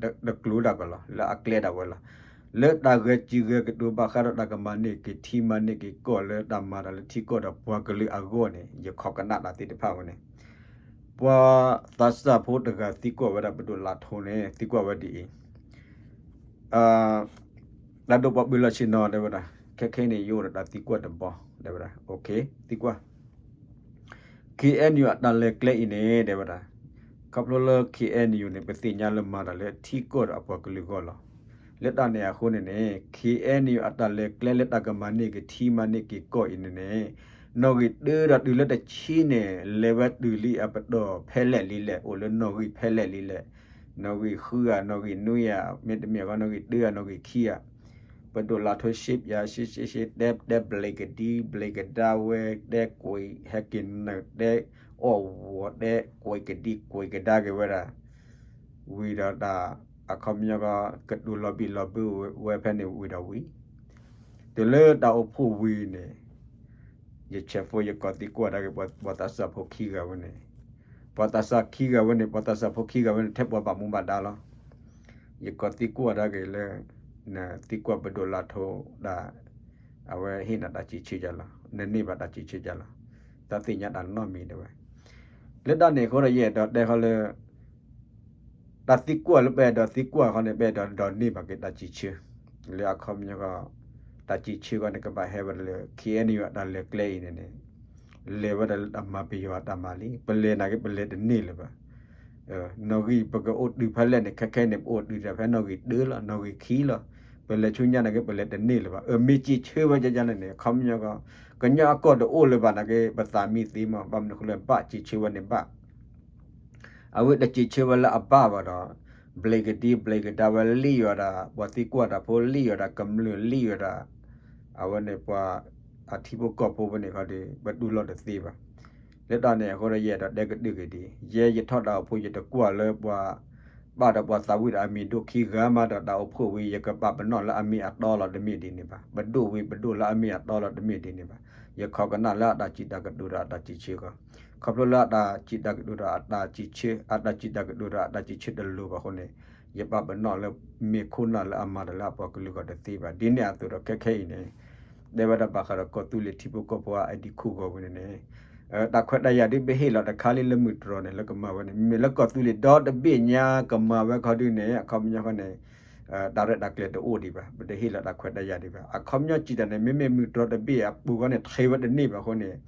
တကျိၤဒၣ်ကီးလီၤ, လၢအကျဲဒၣ်ဝဲလီၤ. လၢတၢ်ဂဲၤစံးဂဲၤကတိၤဘၣ်ဃးဒီးတၢ်ကမၤန့ၢ်က့ၤထံမၤန့ၢ်က့ၤကီၢ်လၢတၢ်မၤတၢ်လၢထံကီၢ်ဒီးပှၤကလုာ်အဂီၢ်န့ၣ် ယခိးကနၣ်တၢ်သ့ၣ်တဖၣ်ဝဲန့ၣ် ပှၤသးစၢ်ဖိတဂၤသံကွၢ်ဝဲဒၣ်ပဒိၣ်လးထိန့ၣ် သံကွၢ်ဝဲဒ်အံၤ တၢ်ဒိၣ်ပှၤဘုလီၢ်ဆ့ၣ်နီၤတဲဝဲဒၣ် ခဲခဲအံၤန့ၣ် ယအိၣ်ဒီးတၢ်သံကွၢ်တဘီ တဲဝဲဒၣ် သံကွၢ် ခ့ၣ်အဲၣ်ယူၣ် အတၢ်လဲၤကျဲအံၤန့ၣ် တဲဝဲဒၣ် ခီဖျိလၢ ခ့ၣ်အဲၣ်ယူၣ် န့ၣ် ပသ့ၣ်ညါလၢမၤတၢ်လၢထံကီၢ်ဒီးအပှၤကလုာ်အဂီၢ်လီၤ. လၢတၢ်န့ၣ်အဃိန့ၣ်န့ၣ် ခ့ၣ်အဲၣ်ယူၣ် အတၢ်လဲၤကျဲလၢတၢ်ကမၤန့ၢ်က့ၤထံမၤန့ၢ်က့ၤကီၢ်အံၤန့ၣ်န့ၣ် နီၣ်ဂံၢ်တၢဒီးတုၤလၢတဆံန့ၣ် လဲၤဝဲတုၤလံအပတီၢ်ဖဲလဲၣ်လံလဲၣ် အိၣ်လၢနီၣ်ဂံၢ်ဖဲလဲၣ်လံလဲၣ် နီၣ်ဂံၢ်ဃုဧါ နီၣ်ဂံၢ်နွံဧါ မ့တမ့ၢ်အဂီၢ် နီၣ်ဂံၢ်တၢဧါ နီၣ်ဂံၢ်ခံဧါ ပဒိၣ်လးထိရှ့ပၠးရှ့ရှ့ရှ့ တဲ တဲဘျ့ကဒံဘျ့ကဒါဝဲ တဲကွံာ်ဟဲက့ၤနုာ် တဲအီၣ်ဝီၤ တဲကွံာ်ကဒံကွံာ်ကဒါက့ၤဝဲဒၣ် ဝံၤဒီးတၢ် အခီပညီကီး ကတိၤလီၤဘံၣ်လီၤဘုဝဲဖဲန့ၣ်ဝံၤဒီးဝံၤ တုၤလၢတၢ်အိၣ်ဖှိၣ်ဝံၤန့ၣ် ယဆဲးဖိယကိးသံကွၢ်ဒၣ်က့ၤ ပှၤသးစၢ်ဖိခံဂၤဝဲန့ၣ် ပှၤသးစၢ်ခံဂၤဝဲန့ၣ် ပှၤသးစၢ်ဖိခံဂၤဝဲန့ၣ် ထဲပှၤဘၣ်မူဘၣ်ဒါလီၤ. ယကိးသံကွၢ်ဒၣ်က့ၤလၢ နသံကွၢ်ပဒိၣ်လးထိဒၣ် အဝဲဟ့ၣ်နၤတၢ်စံးဆၢယၤလီၤ နန့ၢ်ဘၣ်တၢ်စံးဆၢယၤလီၤ တၢ်သ့ၣ်ညါတၢ်နီတမံၤဒၣ်ဝဲ လၢတၢ်န့ၣ်အဃိဒီး ယအဲၣ်ဒိးတဲဃီလၢ တၢ်သံကွၢ်လၢပအဲၣ်ဒိးသံကွၢ်ဃီန့ၣ် ပအဲၣ်ဒိးဒိးန့ၢ်ဘၣ်က့ၤတၢ်စံးဆၢ လၢအခီပညီဃီ တၢ်စံးဆၢဃီန့ၣ် ကဘၣ်ဟဲဝဲဒၣ်လၢ ခ့ၣ်အဲၣ်ယူၣ် အတၢ်လဲၤကျဲအံၤန့ၣ်န့ၣ် လဲၤဝဲဒၣ်လၢတၢ်မၤပယီၤအတၢ်မၤလံ ပလဲၤနာ်က့ ပလဲၤတန့ၢ်လၢၤဘၣ် နီၣ်ဂံၢ်ပကအိၣ်တုၤဖဲလဲၣ်န့ၣ် ခဲခဲအံၤန့ၣ် ပအိၣ်တုၤတၢ်ဖဲနီၣ်ဂံၢ်တၢလီၤ နီၣ်ဂံၢ်ခံလီၤ ပလဲၤဆူညါနာ်က့ ပလဲၤတန့ၢ်လၢၤဘၣ် အမ့ၢ်စံးဆၢဝဲဒ်န့ၣ်န့ၣ် အခီပညီဃီ ကညီအကီၢ်တအိၣ်လၢၤဘၣ်နာ်က့ ပသးမံသ့မး ဘၣ်မနုၤဃိလၢဘၣ်စံးဆၢဝဲန့ၣ်ဘၣ် အဝဲတစံးဆၢဝဲလၢအဘၣ်ဘၣ်ဒီး ဘျ့ကဒံဘျ့ကဒါဝဲလံဝဲဒၣ် ပှၤသံကွၢ်တၢ်ဖိလံဝဲဒၣ် ကမျၢၢ်လံဝဲဒၣ် အဝဲန့ၣ်ပှၤ အထံဖိကီၢ်ဖိဝဲန့ၣ်ခီဒီး ပတူၢ်လိာ်တသ့ဘၣ်. လၢတၢ်န့ၣ်အဃိဒီး ယအဲၣ်ဒိးတဲကဒုက့ၤဒ်အံၤ ယဲယထီၣ်တၢ်အိၣ်ဖှိၣ် ယတကွၢ်လၢပှၤ ဘၣ်ဒီးပှၤသးဝံၣ်ဒီးအမံၤဒိၣ်ခံဂၤမးဒီး တၢ်အိၣ်ဖှိၣ်ဝံၤ ယကပာ်ပနီၣ်လၢအမ့ၢ်အတီလီၤ တမ့ၢ်ဒ်န့ၣ်ဘၣ်. ပဒိၣ်ဝံၤပဒိၣ်လၢအမ့ၢ်အတီလီၤ တမ့ၢ်ဒ်န့ၣ်ဘၣ်. ယခိးကနၣ်လၢအတၢ်စံးတၢ်ကတိၤဒီးအတၢ်စံးဆၢဃီ ခီဖျိလၢအတၢ်စံးတၢ်ကတိၤဒီးအတၢ်စံးဆၢ အတၢ်စံးတၢ်ကတိၤဒီးအတၢ်စံးဆၢတလိၤဘၣ်အဃိန့ၣ် ယပာ်ပနီၣ်လၢမ့ၢ်ခိၣ်နၢ်လၢအမၤတၢ်လၢအပှၤကလုာ်ဂီၢ်တသ့ဘၣ်. ဒ်န့ၣ်အသိးဒီးခဲခဲအံၤန့ၣ် တဲဝဲဒၣ်ဘၣ်ဃးဒီးကီၢ်သူလ့ၤထံဖိကီၢ်ဖိအ ID ခိၣ်ဂီၤဝဲန့ၣ်န့ၣ် တၢ်ခွဲးတၢ်ယာ်ဒ်ပဟ့ၣ်လီၤတခါလံလၢမုၢ်တြီၤန့ၣ် လၢကမၤဝဲန့ၣ် မ့မ့ၢ်လၢကီၢ်သူလ့ၤဒီတဘ့ၣ်ညါကမၤဝဲခီဒုန့ၣ် အခီပညီဃီန့ၣ် တၢ်ရဲၣ်တၢ်ကျဲၤတအိၣ်ဒံးဘၣ် ပတဟ့ၣ်လီၤတၢ်ခွဲးတၢ်ယာ်ဒံးဘၣ်. အခီပညီစံးတၢ်န့ၣ် မ့မ့ၢ်မုၢ်တြီၤတဘ့ၣ်အပူၤဃီန့ၣ် ထံၣ်ဝဲတန့ၢ်ဘၣ်အဃိန့ၣ်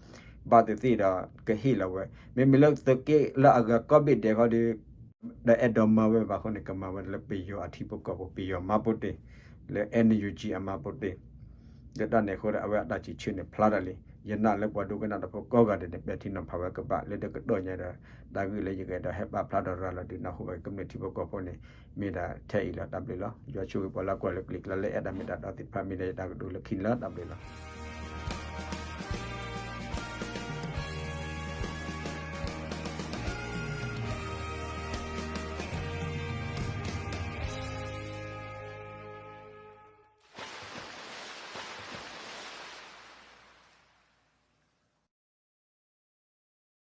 ဘၣ်သ့ၣ်သ့ၣ်ဒီးကဟ့ၣ်လီၤဝဲ မ့မ့ၢ်လၢသုးက့လၢအဂၤကီၢ်ဘ့ၣ်ဒဲးခီဒီး ဒီးအဲၣ်ဒိးမၤဝဲဘၣ်အဃိန့ၣ် ကမၤဝဲဒၣ်လၢပယီၤအထံဖိကီၢ်ဖိ ပယီၤမၤပိာ်တ့ၢ် လၢ NUG အမၤပိာ်တ့ၢ် လၢတၢ်န့ၣ်အဃိဒီး အဝဲအတၢ်စံးဆၢန့ၣ်ဖျါတၢ်လံ. ယနာ်လၢပှၤဒိကနၣ်တၢ်ဖိကိးဂၤဒဲးန့ၣ် ပဲာ်ထံနီၤဖးဝဲကဘၣ် လၢတကတီၢ်ညါဒီး တၢ်ဂ့ၢ်လၢယကအဲၣ်ဒိးဟဲပာ်ဖျါဒီးရၤလီၤဒုးနၢ်ဟူဘၣ်ကမျၢၢ်ထံဖိကီၢ်ဖိန့ၣ် မ့ၢ်ဒၣ်ထဲအံၤလီၤ. တၢ်ဘျုးလီၤ. ယွၤဆိၣ်ဂ့ၤပှၤလၢကွၢ်လၢကျံၤကျါလၢအဲၣ်တၢ်မ့ၢ်တၢ်တီသ့ၣ်တဖၣ် မ့ၢ်ဒၣ်ယတၢ်ကတိၤလၢခံန့ၣ်လီၤ. တၢ်ဘျုးလီၤ.